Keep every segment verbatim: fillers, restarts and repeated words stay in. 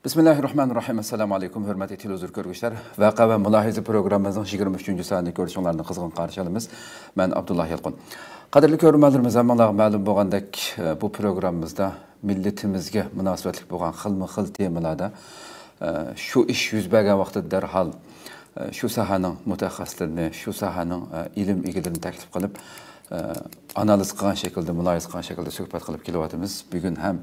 بىسمىللاھىررەھمانىررەھىم. ئەسسالامۇئەلەيكۇم، ھۆرمەتلىك تېلېۋىزور كۆرگۈچىلەر. ۋەقە ۋە مۇلاھىزە پروگراممىمىزنىڭ يىگىرمە ئۈچىنچى سانىنى كۆرۈشۈڭلارنى قىزغىن قارشى ئالىمىز. مەن ئابدۇللا يالقۇن. قەدىرلىك كۆرۈرمەنلىرىمىز، ھەممىڭلارغا مەلۇم بولغاندەك، بۇ پروگراممىمىزدا مىللىتىمىزگە مۇناسىۋەتلىك بولغان خىلمۇ خىل تېمىلاردا، شۇ ئىش يۈز بەرگەن ۋاقتىدا دەرھال، شۇ ساھەنىڭ مۇتەخەسسىسلىرىنى، شۇ ساھەنىڭ ئىلىم ئىگىلىرىنى تەكلىپ قىلىپ، ئانالىز قىلغان شەكىلدە، مۇلاھىزە قىلغان شەكىلدە سۆھبەت قىلىپ كېلىۋاتىمىز. بۈگۈن ھەم،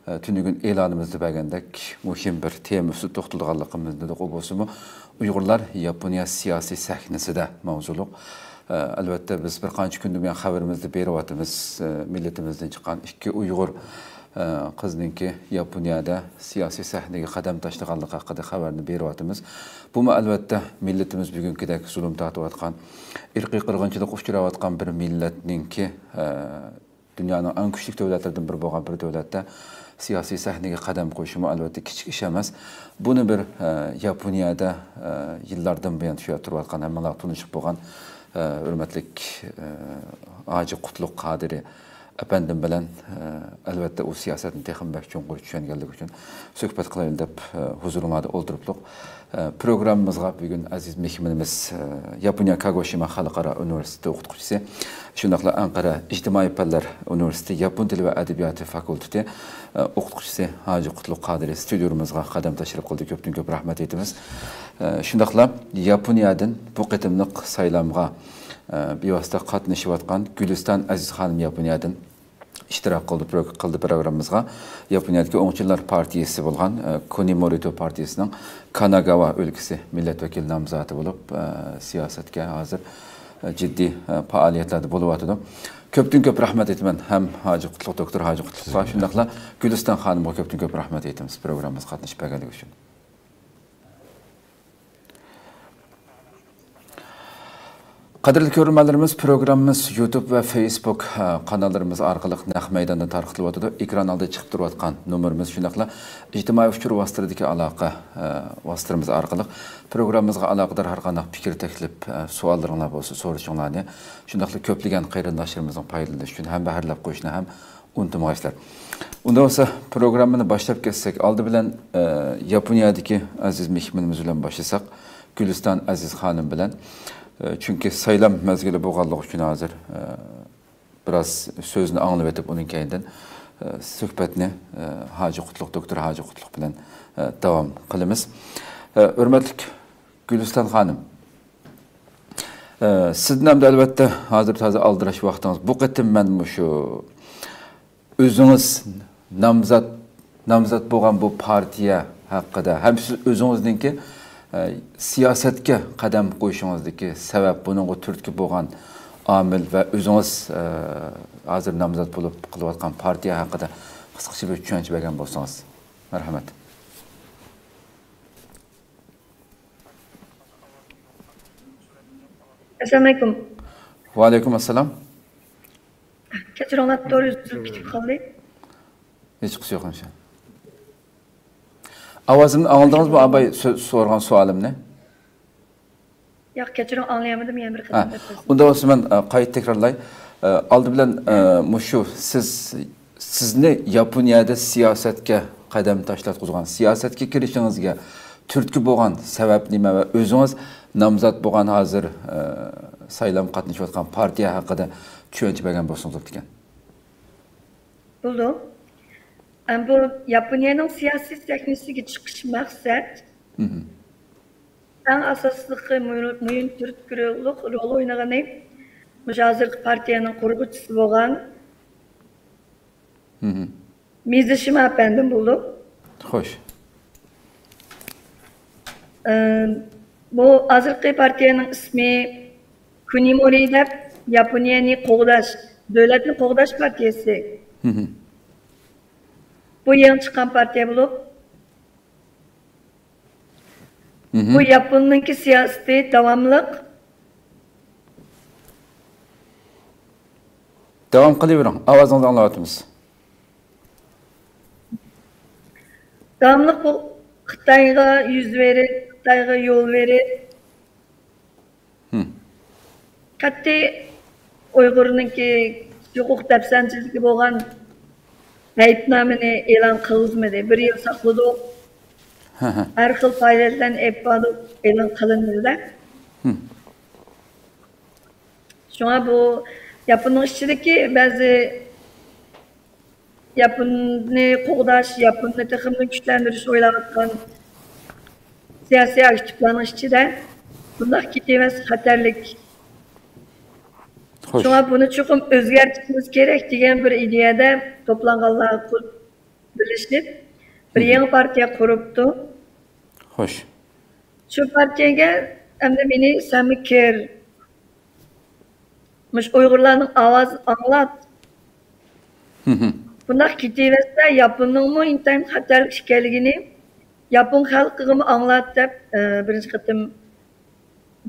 ئە، تۈنۈگۈن ئېلانىمىزدا بەرگەندەك مۇھىم بىر تېما ئۈستىدە توختىلىدىغانلىقىمىزنى دېدۇق. ئۇ بولسىمۇ ئۇيغۇرلار ياپونىيە سىياسىي سەھنىسىدە ماۋزۇلۇق. ئە، ئەلۋەتتە، بىز بىر قانچە كۈندىن بۇيان خەۋىرىمىزدە بېرىۋاتىمىز. ئە، مىللىتىمىزدىن چىققان ئىككى ئۇيغۇر، ئە، قىزنىڭكى ياپونىيەدە سىياسىي سەھنىگە قەدەم تاشلىغانلىقى ھەققىدە خەۋەرنى بېرىۋاتىمىز. بۇمۇ، ئەلۋەتتە، مىللىتىمىز بۈگۈنكىدەك زۇلۇم تارتىۋاتقان، ئىرقىي قىرغىنچىلىققا ئۇچراۋاتقان بىر مىللەتنىڭكى، ئە، دۇنيانىڭ ئەڭ كۈچلۈك دۆلەتلىرىدىن بىرى بولغان بىر دۆلەتتە سىياسىي سەھنىگە قەدەم قويۇشىمۇ ئەلۋەتتە كىچىك ئىش ئەمەس. بۇنى بىر، ئە، ياپونىيەدە، ئە، يىللاردىن بۇيان شۇ يەردە تۇرۇۋاتقان ھەممىڭلار تونۇشۇپ بولغان، ئە، ھۆرمەتلىك، ئە، ھاجى قۇتلۇق قادىرى ئەپەندىم بىلەن، ئە، ئەلۋەتتە ئۇ سىياسەتنى تېخىمۇ بەك چوڭقۇر چۈشەنگەنلىكى ئۈچۈن سۆھبەت قىلايلى دەپ، ئە، ھۇزۇرۇڭلاردا ئولتۇرۇپلۇق. ئە، پروگراممىمىزغا بۈگۈن ئەزىز مېھمىنىمىز، ئە، ياپونىيە كاگوشىما خەلقئارا ئۇنىۋېرسىتېتى ئوقۇتقۇچىسى، شۇنداقلا ئەنقەرە ئىجتىمائىي پەنلەر ئۇنىۋېرسىتېتى ياپون تىلى ۋە ئەدەبىياتى فاكۇلتېتى، ئە، ئوقۇتقۇچىسى ھاجى قۇتلۇق قادىرى ستۇدىيومىزغا قەدەم تەشرىپ قىلدى. كۆپتىن كۆپ رەھمەت ئېيتىمىز. ئە، شۇنداقلا ياپونىيەدىن بۇ قېتىملىق سايلامغا، ئە، بىۋاسىتە قاتنىشىۋاتقان گۈلىستان ئەزىز خانىم ياپونىيەدىن ئىشتىراك قىلدى، پرو-، قىلدى پروگراممىمىزغا. ياپونىيەدىكى ئوڭچىللار پارتىيىسى بولغان، ئە، كۇنىمورىتو پارتىيىسىنىڭ كاناگاۋا ئۆلكىسى مىللەت ۋەكىلى نامزاتى بولۇپ، ئە، سىياسەتكە ھازىر، ئە، جىددىي، ئە، پائالىيەتلەردە بولۇۋاتىدۇ. كۆپتىن كۆپ رەھمەت ئېيتىمەن ھەم ھاجى قۇتلۇق، دوكتور ھاجى قۇتلۇققا، شۇنداقلا گۈلىستان خانىمغا كۆپتىن كۆپ رەھمەت ئېيتىمىز پروگراممىمىزغا قاتنىشىپ بەرگەنلىكى ئۈچۈن. قەدىرلىك كۆرۈرمەنلىرىمىز، پروگراممىمىز يۇتۇب ۋە فېيسبۇك، ئە، قاناللىرىمىز ئارقىلىق نەق مەيداندا تارقىتىلىۋاتىدۇ. ئېكران ئالدىدا چىقىپ تۇرۇۋاتقان نومۇرىمىز، شۇنداقلا ئىجتىمائىي ئۇچۇر ۋاسىتىلىرىدىكى ئالاقە، ئە، ۋاسىتىلىرىمىز ئارقىلىق پروگراممىمىزغا ئالاقىدار ھەر قانداق پىكىر، تەكلىپ، ئە، سوئاللىرىڭلار بولسا سورىشىڭلارنى، شۇنداقلا كۆپلىگەن قېرىنداشلىرىمىزنىڭ پايدىلىنىشى ئۈچۈن ھەمبەھىرلەپ قويۇشنى ھەم ئۇنتۇمىغايسىلەر. ئۇنداق بولسا، پروگراممىنى باشلاپ كەتسەك، ئالدى بىلەن، ئە، ياپونىيەدىكى ئەزىز مېھمىنىمىز بىلەن باشلىساق، گۈلىستان ئەزىز خانىم بىلەن. ئە، چۈنكى سايلام مەزگىلى بولغانلىقى ئۈچۈن ھازىر، ئە، بىراز سۆزنى ئاڭلىۋېتىپ، ئۇنىڭ كەينىدىن، ئە، سۆھبەتنى، ئە، ھاجى قۇتلۇق، دوكتور ھاجى قۇتلۇق بىلەن، ئە، داۋام قىلىمىز. ئە، ھۆرمەتلىك گۈلىستان خانىم، ئە، سىزدىن ئەمدى ئەلۋەتتە ھازىر تازا ئالدىراش ۋاقتىڭىز. بۇ قېتىم مەن مۇشۇ ئۆزىڭىز نامزات، نامزات بولغان بۇ پارتىيە ھەققىدە ھەم سىز ئۆزىڭىزنىڭكى، ئە، سىياسەتكە قەدەم قويۇشىڭىزدىكى سەۋەب، بۇنىڭغا تۈرتكە بولغان ئامىل ۋە ئۆزىڭىز، ئە، ھازىر نامزات بولۇپ قىلىۋاتقان پارتىيە ھەققىدە قىسقىچە بىر چۈشەنچە بەرگەن بولسىڭىز. مەرھەمەت. ئەسسالامۇئەلەيكۇم. ۋەئەلەيكۇم ئەسسالام. كەچۈرۈڭلار، تور ئۈزۈلۈپ كېتىپ قالدى. ھېچقىسى يوق، ئىنشاللا. ئاۋازىمنى ئاڭلىدىڭىزمۇ، ئاباي، سو-، سورىغان سوئالىمنى؟ ياق، كەچۈرۈڭ، ئاڭلىيالمىدىم، يەنە بىر ھە، قېتىم دەپ بەرسىڭىز. ئۇنداق بولسا مەن، ئە، قايتا تەكرارلاي. ئە، ئالدى بىلەن، ئە، مۇشۇ سىز، سىزنى ياپونىيەدە سىياسەتكە قەدەم تاشلاتقۇزغان، سىياسەتكە كىرىشىڭىزگە تۈرتكە بولغان سەۋەب نېمە ۋە ئۆزىڭىز نامزات بولغان ھازىر، ئە، سايلام قاتنىشىۋاتقان پارتىيە ھەققىدە چۈشەنچە بەرگەن بولسىڭىز بوپتىكەن. بولىدۇ. ئەم، بۇ ياپونىيەنىڭ سىياسىي سەھنىسىگە چىقىش مەقسەت. مھم. ئەڭ ئاساسلىقى مۇ-، مۇھىم تۈرتكە رول ئوينىغىنى مۇشۇ ھازىرقى پارتىيەنىڭ قۇرغۇچىسى بولغان مھم. مىزىشىما ئەپەندىم بولدى. خوش. ئە، بۇ ھازىرقى پارتىيەنىڭ ئىسمى كۇنىمورى دەپ، ياپونىيەنى قوغداش، دۆلەتنى قوغداش پارتىيەسى. مھم. بۇ يېڭى چىققان پارتىيە بولۇپ، مھم. بۇ ياپوننىڭكى سىياسىتى داۋاملىق. داۋام قىلىۋېرىڭ، ئاۋازىڭىزنى ئاڭلاۋاتىمىز. داۋاملىق بۇ خىتايغا يۈز بېرىپ، خىتايغا يول بېرىپ، ھىم. قەتئىي ئۇيغۇرنىڭكى ھوقۇق دەپسەندىچىلىكى بولغان ئەيىبنامىنى ئېلان قىلغۇزمىدى. بىر يىل ساقلىدۇق. ھە، ھە. ھەر خىل پائالىيەتلەرنى ئېلىپ باردۇق، ئېلان قىلىندى. ھە. شۇڭا بۇ ياپوننىڭ ئىچىدىكى بەزى ياپوننى قوغداش، ياپوننى تېخىمۇ كۈچلەندۈرۈش ئويلاۋاتقان سىياسىي ئاكتىپلارنىڭ ئىچىدە بۇنداق كېتىۋەرسە خەتەرلىك. خوش. شۇڭا بۇنى چوقۇم ئۆزگەرتىشىمىز كېرەك دېگەن بىر ئىدىيەدە توپلانغانلار قۇ-، بىرلىشىپ، بىر يېڭى پارتىيە قۇرۇپتۇ. خوش. شۇ پارتىيەگە ئەمدى مېنى سەنمۇ كىر، مۇشۇ ئۇيغۇرلارنىڭ ئاۋازىنى ئاڭلات. بۇنداق كېتىۋەرسە، ياپوننىڭمۇ ئىنتايىن خەتەرلىك ئىكەنلىكىنى ياپون خەلقىگىمۇ ئاڭلات دەپ، ئە، بىرىنچى قېتىم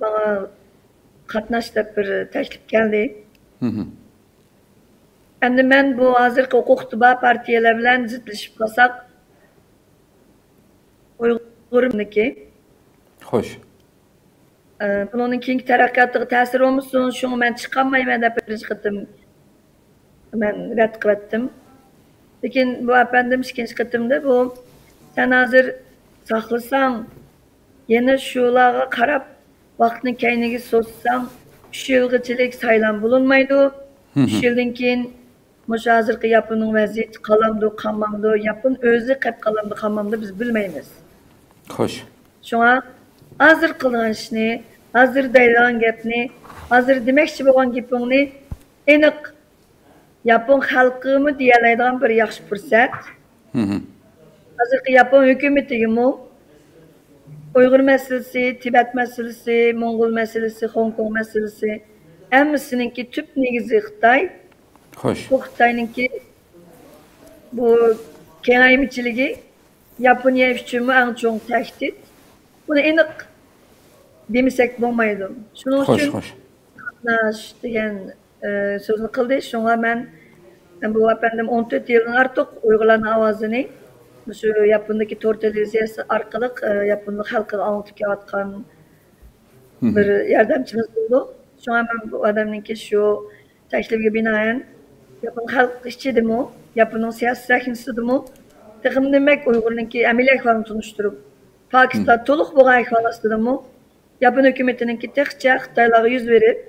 ماڭا قاتناش دەپ بىر تەكلىپ كەلدى. ئەمدى مەن بۇ ھازىرقى ھوقۇقى بار پارتىيەلەر بىلەن زىتلىشىپ قالساق، ئۇيغۇرنىكى. خوش. ئە، بۇنىڭدىن كېيىنكى تەرەققىياتىغا تەسىر بولمىسۇن، شۇڭا مەن چىقالمايمەن دەپ بىرىنچى قېتىم مەن رەت قىلىۋەتتىم. لېكىن بۇ ئەپەندىم ئىككىنچى قېتىمدا بۇ، سەن ھازىر ساقلىساڭ، يەنە شۇلارغا قاراپ ۋاقىتنى كەينىگە سوزساڭ، ئۈچ يىلغىچىلىك سايلام بولۇنمايدۇ. ئۈچ يىلدىن كېيىن مۇشۇ ھازىرقى ياپوننىڭ ۋەزىيىتى قالامدۇ، قالمامدۇ، ياپون ئۆزى قېلىپ قالامدۇ، قالمامدۇ، بىز بىلمەيمىز. خوش. شۇڭا ھازىر قىلغان ئىشنى، ھازىر دەيدىغان گەپنى، ھازىر دېمەكچى بولغان گېپىڭنى ئېنىق ياپون خەلقىگىمۇ دېيەلەيدىغان بىر ياخشى پۇرسەت. ھازىرقى ياپون ھۆكۈمىتىگىمۇ ئۇيغۇر مەسىلىسى، تىبەت مەسىلىسى، موڭغۇل مەسىلىسى، خوڭكوڭ مەسىلىسى، ھەممىسىنىڭكى تۈپ نېگىزى خىتاي. خوش. بۇ خىتاينىڭكى بۇ كېڭەيمىچىلىكى ياپونىيە ئۈچۈنمۇ ئەڭ چوڭ تەھدىت. بۇنى ئېنىق دېمىسەك بولمايدۇ. شۇنىڭ خوش، ئۈچۈن خوش. قاتناش دېگەن، ئە، سۆزنى قىلدى. شۇڭا مەن بۇ ئەپەندىم ئون تۆت يىلدىن ئارتۇق ئۇيغۇرلارنىڭ ئاۋازىنى مۇشۇ ياپوندىكى تور تېلېۋىزىيەسى ئارقىلىق، ئە، ياپون خەلقىگە ئاڭلىتىپ كېلىۋاتقان بىر ياردەمچىمىز بولىدۇ. شۇڭا مەن بۇ ئادەمنىڭكى شۇ تەكلىپىگە بىنائەن، ياپون خەلق ئىچىدىمۇ، ياپوننىڭ سىياسىي سەھنىسىدىمۇ تېخىمۇ نېمەك ئۇيغۇرنىڭكى ئەمەلىي ئەھۋالىنى تونۇشتۇرۇپ، پاكىتلار تولۇق بولغان ئەھۋال ئاستىدىمۇ ياپون ھۆكۈمىتىنىڭكى تېخىچە خىتايلارغا يۈز بېرىپ،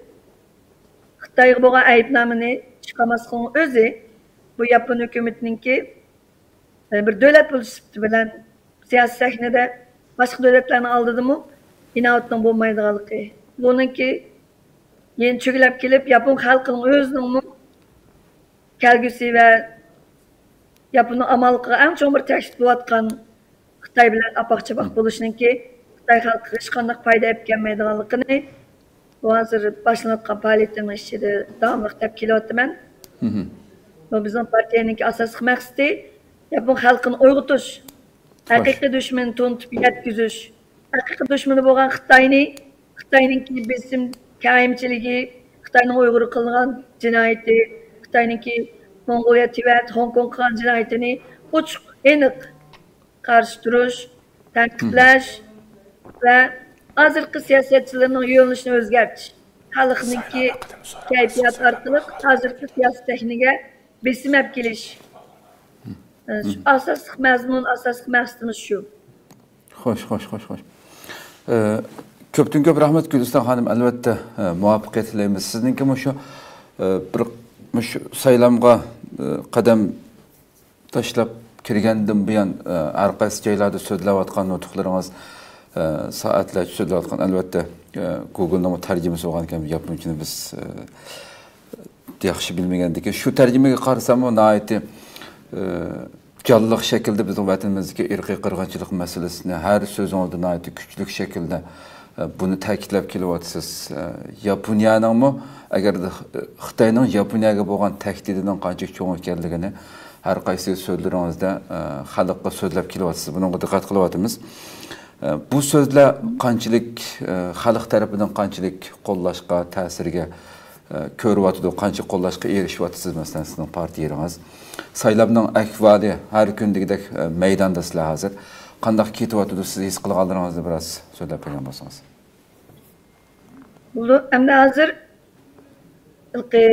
خىتايغا بولغان ئەيىبنامىنى چىقارماسلىقىنىڭ ئۆزى، بۇ ياپون ھۆكۈمىتىنىڭكى، ئە، بىر دۆلەت بولۇش سۈپىتى بىلەن سىياسىي سەھنىدە باشقا دۆلەتلەرنىڭ ئالدىدىمۇ ئىناۋىتىنىڭ بولمايدىغانلىقى. بۇنىڭكى يەنە چۆگىلەپ كېلىپ، ياپون خەلقىنىڭ ئۆزىنىڭمۇ كەلگۈسى ۋە ياپوننىڭ ئامانلىقىغا ئەڭ چوڭ بىر تەھدىت بولۇۋاتقان خىتاي بىلەن ئاپاق-چاپاق بولۇشنىڭكى خىتاي خەلقىگە ھېچقانداق پايدا ئېلىپ كەلمەيدىغانلىقىنى بۇ ھازىر باشلىنىۋاتقان پائالىيىتىمنىڭ ئىچىدە داۋاملىق دەپ كېلىۋاتىمەن. بۇ بىزنىڭ پارتىيەنىڭكى ئاساسلىق مەقسىتى، ياپون خەلقىنى ئويغىتىش، ھەقىقىي دۈشمىنىنى تونۇتۇپ يەتكۈزۈش، ھەقىقىي دۈشمىنى بولغان خىتاينى، خىتاينىڭكى بېسىم، كېڭەيمىچىلىكى، خىتاينىڭ ئۇيغۇرغا قىلغان جىنايىتى، خىتاينىڭكى موڭغۇلىيە، تىۋەت، خوڭكوڭغا قىلغان جىنايىتىنى ئوچۇق، ئېنىق قارشى تۇرۇش، تەنقىدلەش ۋە ھازىرقى سىياسەتچىلەرنىڭ يۆنىلىشىنى ئۆزگەرتىش، خەلقنىڭكى كەيپىياتى ئارقىلىق ھازىرقى سىياسىي سەھنىگە بېسىم ئەپ كېلىش. ئاساسلىق مەزمۇن، ئاساسلىق مەقسىتىمىز شۇ. خوش، خوش، خوش، خوش. ئە، كۆپتىن كۆپ رەھمەت، گۈلىستان خانىم. ئەلۋەتتە، ئە، مۇۋەپپەقىيەت تىلەيمىز. سىزنىڭكى مۇشۇ، ئە، بىر، مۇشۇ سايلامغا، ئە، قەدەم تاشلاپ كىرگەندىن بۇيان، ئە، ھەر قايسى جايلاردا سۆزلەۋاتقان نۇتۇقلىرىڭىز، ئە، سائەتلەرچە سۆزلەۋاتقان، ئەلۋەتتە، ئە، گۇگلنىڭمۇ تەرجىمىسى بولغانىكەن، ياپونچىنى بىز، ئە، ياخشى بىلمىگەندىكىن، شۇ تەرجىمىگە قارىساممۇ ناھايىتى، ئە، جانلىق شەكىلدە بىزنىڭ ۋەتىنىمىزدىكى ئىرقىي قىرغىنچىلىق مەسىلىسىنى ھەر سۆزىڭىزدە ناھايىتى كۈچلۈك شەكىلدە، ئە، بۇنى تەكىتلەپ كېلىۋاتىسىز. ئە، ياپونىيەنىڭمۇ، ئەگەردە خىتاينىڭ ياپونىيەگە بولغان تەھدىتىنىڭ قانچىلىك چوڭ ئىكەنلىكىنى ھەر قايسى سۆزلىرىڭىزدە، ئە، خەلققە سۆزلەپ كېلىۋاتىسىز. بۇنىڭغا دىققەت قىلىۋاتىمىز. ئە، بۇ سۆزلەر قانچىلىك، ئە، خەلق تەرىپىدىن قانچىلىك قوللاشقا، تەسىرگە، ئە، كۆرۈۋاتىدۇ، قانچە قوللاشقا ئېرىشىۋاتىسىز، مەسىلەن، سىزنىڭ پارتىيىڭىز؟ سايلامنىڭ ئەھۋالى ھەر كۈندىكىدەك، ئە، مەيداندا سىلەر ھازىر. قانداق كېتىۋاتىدۇ، سىز ھېس قىلغانلىرىڭىزنى بىراز سۆزلەپ بەرگەن بولسىڭىز. بولدى، ئەمدى ھازىر ھېلىقى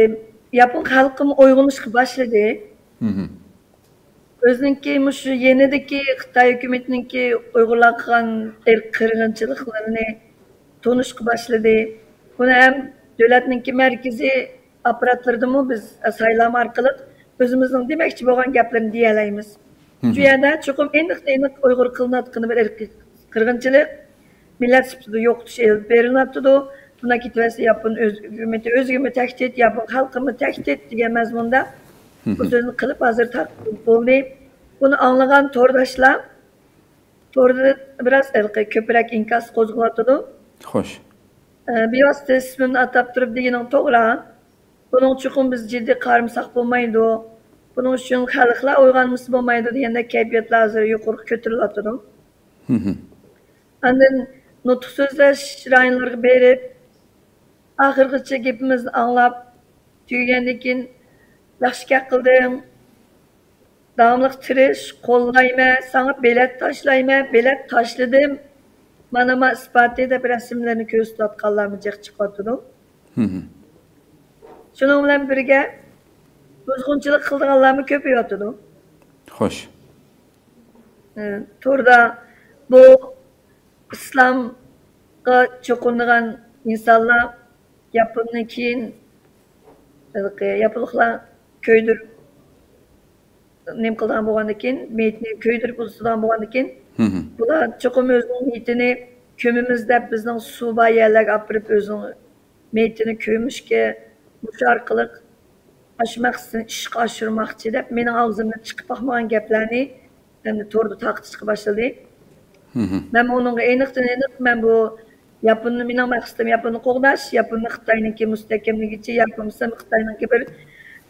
ياپون خەلقىمۇ ئويغىنىشقا باشلىدى. مھم. ئۆزىنىڭكى مۇشۇ يېنىدىكى خىتاي ھۆكۈمىتىنىڭكى ئۇيغۇرلارغا قىلغان ئىرقىي قىرغىنچىلىقلىرىنى تونۇشقا باشلىدى. بۇنى ھەم دۆلەتنىڭكى مەركىزىي ئاپپاراتلىرىدىمۇ بىز سايلام ئارقىلىق ئۆزىمىزنىڭ دېمەكچى بولغان گەپلىرىنى دېيەلەيمىز. شۇ يەردە چوقۇم ئېنىق-ئېنىق ئۇيغۇر قىلىنىۋاتقىنى بىر ئىرقىي قىرغىنچىلىق، مىللەت سۈپىتىدە يوقىتىش ئېلىپ بېرىلىۋاتىدۇ. بۇنداق كېتىۋەرسە ياپون ئۆز ھۆكۈمىتى ئۆزىگىمۇ تەھدىت، ياپون خەلقىمۇ تەھدىت دېگەن مەزمۇندا بۇ سۆزنى قىلىپ ھازىر تارقىتىپ بولدى. بۇنى ئاڭلىغان تورداشلار توردا بىراز ھېلىقى كۆپرەك ئىنكاس قوزغىۋاتىدۇ. خوش. ئە، بىۋاسىتە ئىسمىنى ئاتاپ تۇرۇپ دېگىنىڭ توغرا. بۇنىڭ چوقۇم بىز جىددىي قارىمىساق بولمايدۇ. بۇنىڭ ئۈچۈن خەلقلەر ئويغانمىسا بولمايدۇ دېگەندەك كەيپىياتلار ھازىر يۇقىرىغا كۆتۈرۈلۈۋاتىدۇ. ئاندىن نۇتۇق سۆزلەش رايونلىرىغا بېرىپ، ئاخىرغىچە گېپىمىزنى ئاڭلاپ تۈگىگەندىن كېيىن، ياخشى گەپ قىلدىڭ، داۋاملىق تىرىش، قوللايمەن، ساڭا بېلەت تاشلايمەن، بېلەت تاشلىدىم، مانا ما ئىسپاتى دەپ رەسىملەرنى كۆرسىتىۋاتقانلارمۇ جىق چىقىۋاتىدۇ. شۇنىڭ بىلەن بىرگە بۇزغۇنچىلىق قىلىدىغانلارمۇ كۆپىيىۋاتىدۇ. خوش. ئى، توردا بۇ ئىسلامغا چوقۇنىدىغان ئىنسانلار ياپوننى كېيىن، ھېلىقى ياپونلۇقلار كۆيدۈرۈپ، نېمە قىلىدىغان بولغاندىن كېيىن، مېيىتنى كۆيدۈرۈپ ئۇزىتىدىغان بولغاندىن كېيىن، بۇلار چوقۇم ئۆزىنىڭ مېيىتىنى كۆمىمىز دەپ، بىزنىڭ سۇ بار يەرلەرگە ئاپىرىپ، ئۆزىنىڭ مېيىتىنى كۆمۈشكە مۇشۇ ئارقىلىق ئاشۇ مەقسىتىنى ئىشقا ئاشۇرماقچى دەپ، مېنىڭ ئاغزىمدىن چىقىپ باقمىغان گەپلەرنى ئەمدى توردا تارقىتىشقا باشلىدى. مەن ئۇنىڭغا ئېنىقتىن ئېنىق، مەن بۇ ياپوننى، مېنىڭ مەقسىتىم ياپوننى قوغداش، ياپوننى خىتاينىڭكى مۇستەھكەملىگۈچى ياكى بولمىسا خىتاينىڭكى بىر،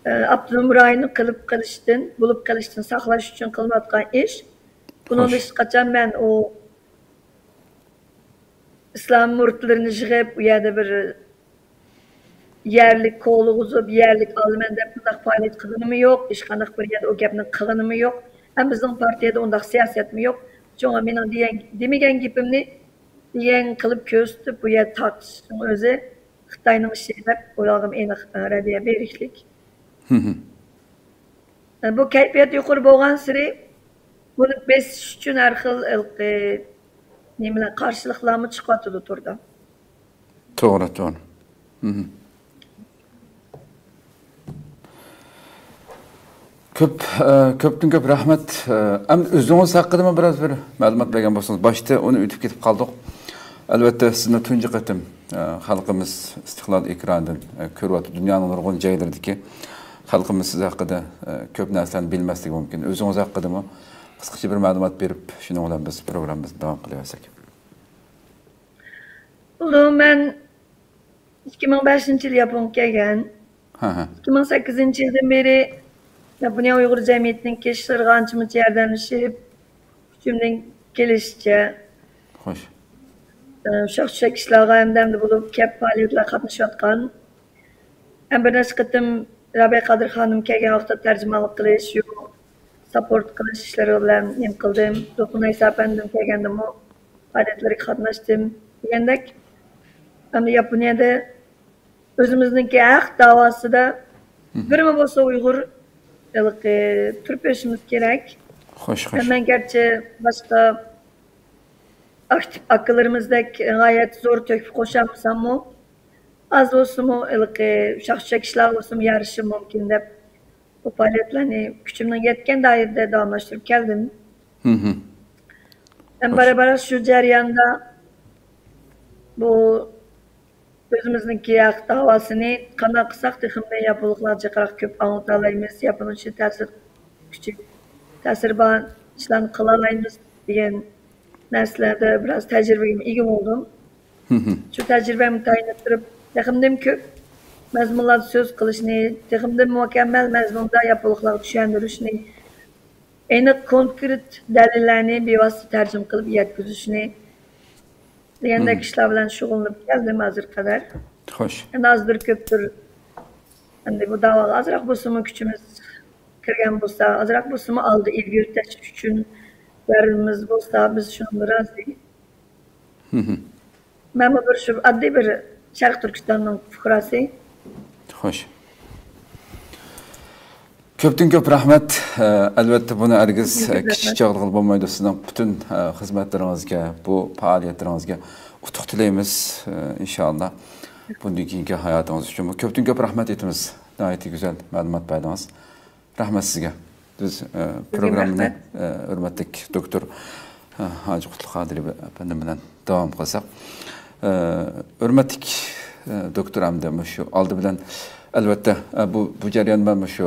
ئە، ئاپتونوم رايونى قىلىپ قېلىشتىن، بولۇپ قېلىشتىن ساقلاش ئۈچۈن قىلىنىۋاتقان ئىش. بۇنىڭدا خوش. ھېچقاچان مەن ئۇ ئىسلام مۇرىتلىرىنى يىغىپ، ئۇ يەردە بىر يەرلىك قوغلىغۇزۇپ، يەرلىك ئالىمەن دەپ بۇنداق پائالىيەت قىلغىنىمۇ يوق، ھېچقانداق بىر يەردە ئۇ گەپنى قىلغىنىمۇ يوق. ھەم بىزنىڭ پارتىيەدە ئۇنداق سىياسەتمۇ يوق. شۇڭا مېنىڭ دېگەن، دېمىگەن گېپىمنى دېگەن قىلىپ كۆرسىتىپ، بۇ يەردە تارتىشنىڭ ئۆزى خىتاينىڭ ئىشى دەپ ئۇلارغىمۇ ئېنىق، ئە، رەددىيە بېرىشلىك. ئە، بۇ كەيپىيات يۇقىرى بولغانسېرى بۇنى بېسىش ئۈچۈن ھەر خىل ھېلىقى نېمىلەر، قارشىلىقلارمۇ چىقىۋاتىدۇ توردا. توغرا، توغرا. كۆپ، ئە، كۆپتىن كۆپ رەھمەت. ئە، ئەمدى ئۆزىڭىز ھەققىدىمۇ بىراز بىر مەلۇمات بەرگەن بولسىڭىز. باشتا ئۇنى ئۆتۈپ كېتىپ قالدۇق. ئەلۋەتتە، سىزنى تۇنجى قېتىم، ئە، خەلقىمىز ئىستىقلال ئېكرانىدىن، ئە، كۆرۈۋاتىدۇ. دۇنيانىڭ نۇرغۇن جايلىرىدىكى خەلقىمىز سىز ھەققىدە، ئە، كۆپ نەرسىلەرنى بىلمەسلىكى مۇمكىن. ئۆزىڭىز ھەققىدىمۇ قىسقىچە بىر مەلۇمات بېرىپ، شۇنىڭ بىلەن بىز پروگراممىمىزنى داۋام قىلىۋەرسەك. بولدى، مەن ئىككى مىڭ بەشىنچى يىلى ياپونغا كەلگەن. ھە، ھە. ئىككى مىڭ سەككىزىنچى يىلدىن بېرى ياپونىيە ئۇيغۇر جەمئىيىتىنىڭ ئىشلىرىغا ئانچە-مۇنچە ياردەملىشىپ، كۈچۈمدىن كېلىشىچە، خوش. ئە، ئۇششاق-چۈششەك ئىشلارغا ھەمدەمدە بولۇپ، كەپ پائالىيەتلەرگە قاتنىشىۋاتقان. ھەم بىر نەچچە قېتىم رابىيە قادىر خانىم كەلگەن ۋاقىتتا تەرجىمانلىق قىلىش، يۇ-، ساپورت قىلىش ئىشلىرى بىلەن نېمە قىلدىم. دولقۇن ئەيسا ئەپەندىم كەلگەندىمۇ پائالىيەتلىرىگە قاتناشتىم دېگەندەك. ئەمدى ياپونىيەدە ئۆزىمىزنىڭكى ھەق داۋاسىدا بىرمۇ بولسا ئۇيغۇر ھېلىقى تۇرۇپ بېرىشىمىز كېرەك. خوش، خوش. مەن گەرچە باشقا ئاكتىپ ئاكىلىرىمىزدەك غايەت زور تۆھپە قوشالمىساممۇ، ئاز بولسىمۇ ھېلىقى ئۇششاق-چۈششەك ئىشلار بولسىمۇ يارىشىم مۇمكىن دەپ، بۇ پائالىيەتلەرنى كۈچۈمنىڭ يەتكەن دائىرىدە داۋاملاشتۇرۇپ كەلدىم. ھەم بارا-بارا شۇ جەرياندا بۇ ئۆزىمىزنىڭكى ھەق داۋاسىنى قانداق قىلساق تېخىمۇ ياپونلۇقلارغا جىقراق كۆپ ئاڭلىتالايمىز، ياپونلار ئۈچۈن تەسىر، كۈچى، تەسىرى بار ئىشلارنى قىلالايمىز دېگەن نەرسىلەردە بىراز تەجرىبىگە ئىگە بولدۇم. شۇ تەجرىبەمگە تايىنىپ تۇرۇپ، تېخىمدىن كۆپ مەزمۇنلاردا سۆز قىلىشنى، تېخىمدىن مۇكەممەل مەزمۇندا ياپونلۇقلارغا چۈشەندۈرۈشنى، ئېنىق، كونكرېت دەلىللەرنى بىۋاسىتە تەرجىمە قىلىپ يەتكۈزۈشنى دېگەندەك ئىشلار بىلەن شۇغۇللىنىپ كەلدىم ھازىرغا قەدەر. خوش. ئەمدى ئازدۇر كۆپتۇر، ئەمدى بۇ داۋاغا ئازراق بولسىمۇ كۈچىمىز كىرگەن بولسا، ئازراق بولسىمۇ ئالدى ئىلگىرى تەشۋىش ئۈچۈن بەرگىنىمىز بولسا، بىز شۇنىڭغا رازى. مەنمۇ بىر شۇ ئاددىي بىر شەرقىي تۈركىستاننىڭ پۇقراسى. خوش. كۆپتىن كۆپ رەھمەت. ئە، ئەلۋەتتە، بۇنى ھەرگىز، كۆپتىن كۆپ ئە، كىچىك رەھمەت. چاغلىغىلى بولمايدۇ. سىزنىڭ پۈتۈن، ئە، خىزمەتلىرىڭىزگە، بۇ پائالىيەتلىرىڭىزگە ئۇتۇق تىلەيمىز. ئە، ئىنشاللا، بۇندىن كېيىنكى ھاياتىڭىز ئۈچۈنمۇ كۆپتىن كۆپ رەھمەت ئېيتىمىز. ناھايىتى گۈزەل مەلۇمات بەردىڭىز. رەھمەت سىزگە. بىز، ئە، سىزگە پروگراممىنى، رەھمەت. ئە، ھۆرمەتلىك دوكتور، ئە، ھاجى قۇتلۇق قادىر ئەپەندىم بىلەن داۋام قىلساق. ئە، ھۆرمەتلىك، ئە، دوكتور، ئەمدى مۇشۇ ئالدى بىلەن، ئەلۋەتتە، ئە، بۇ، بۇ جەريان بىلەن مۇشۇ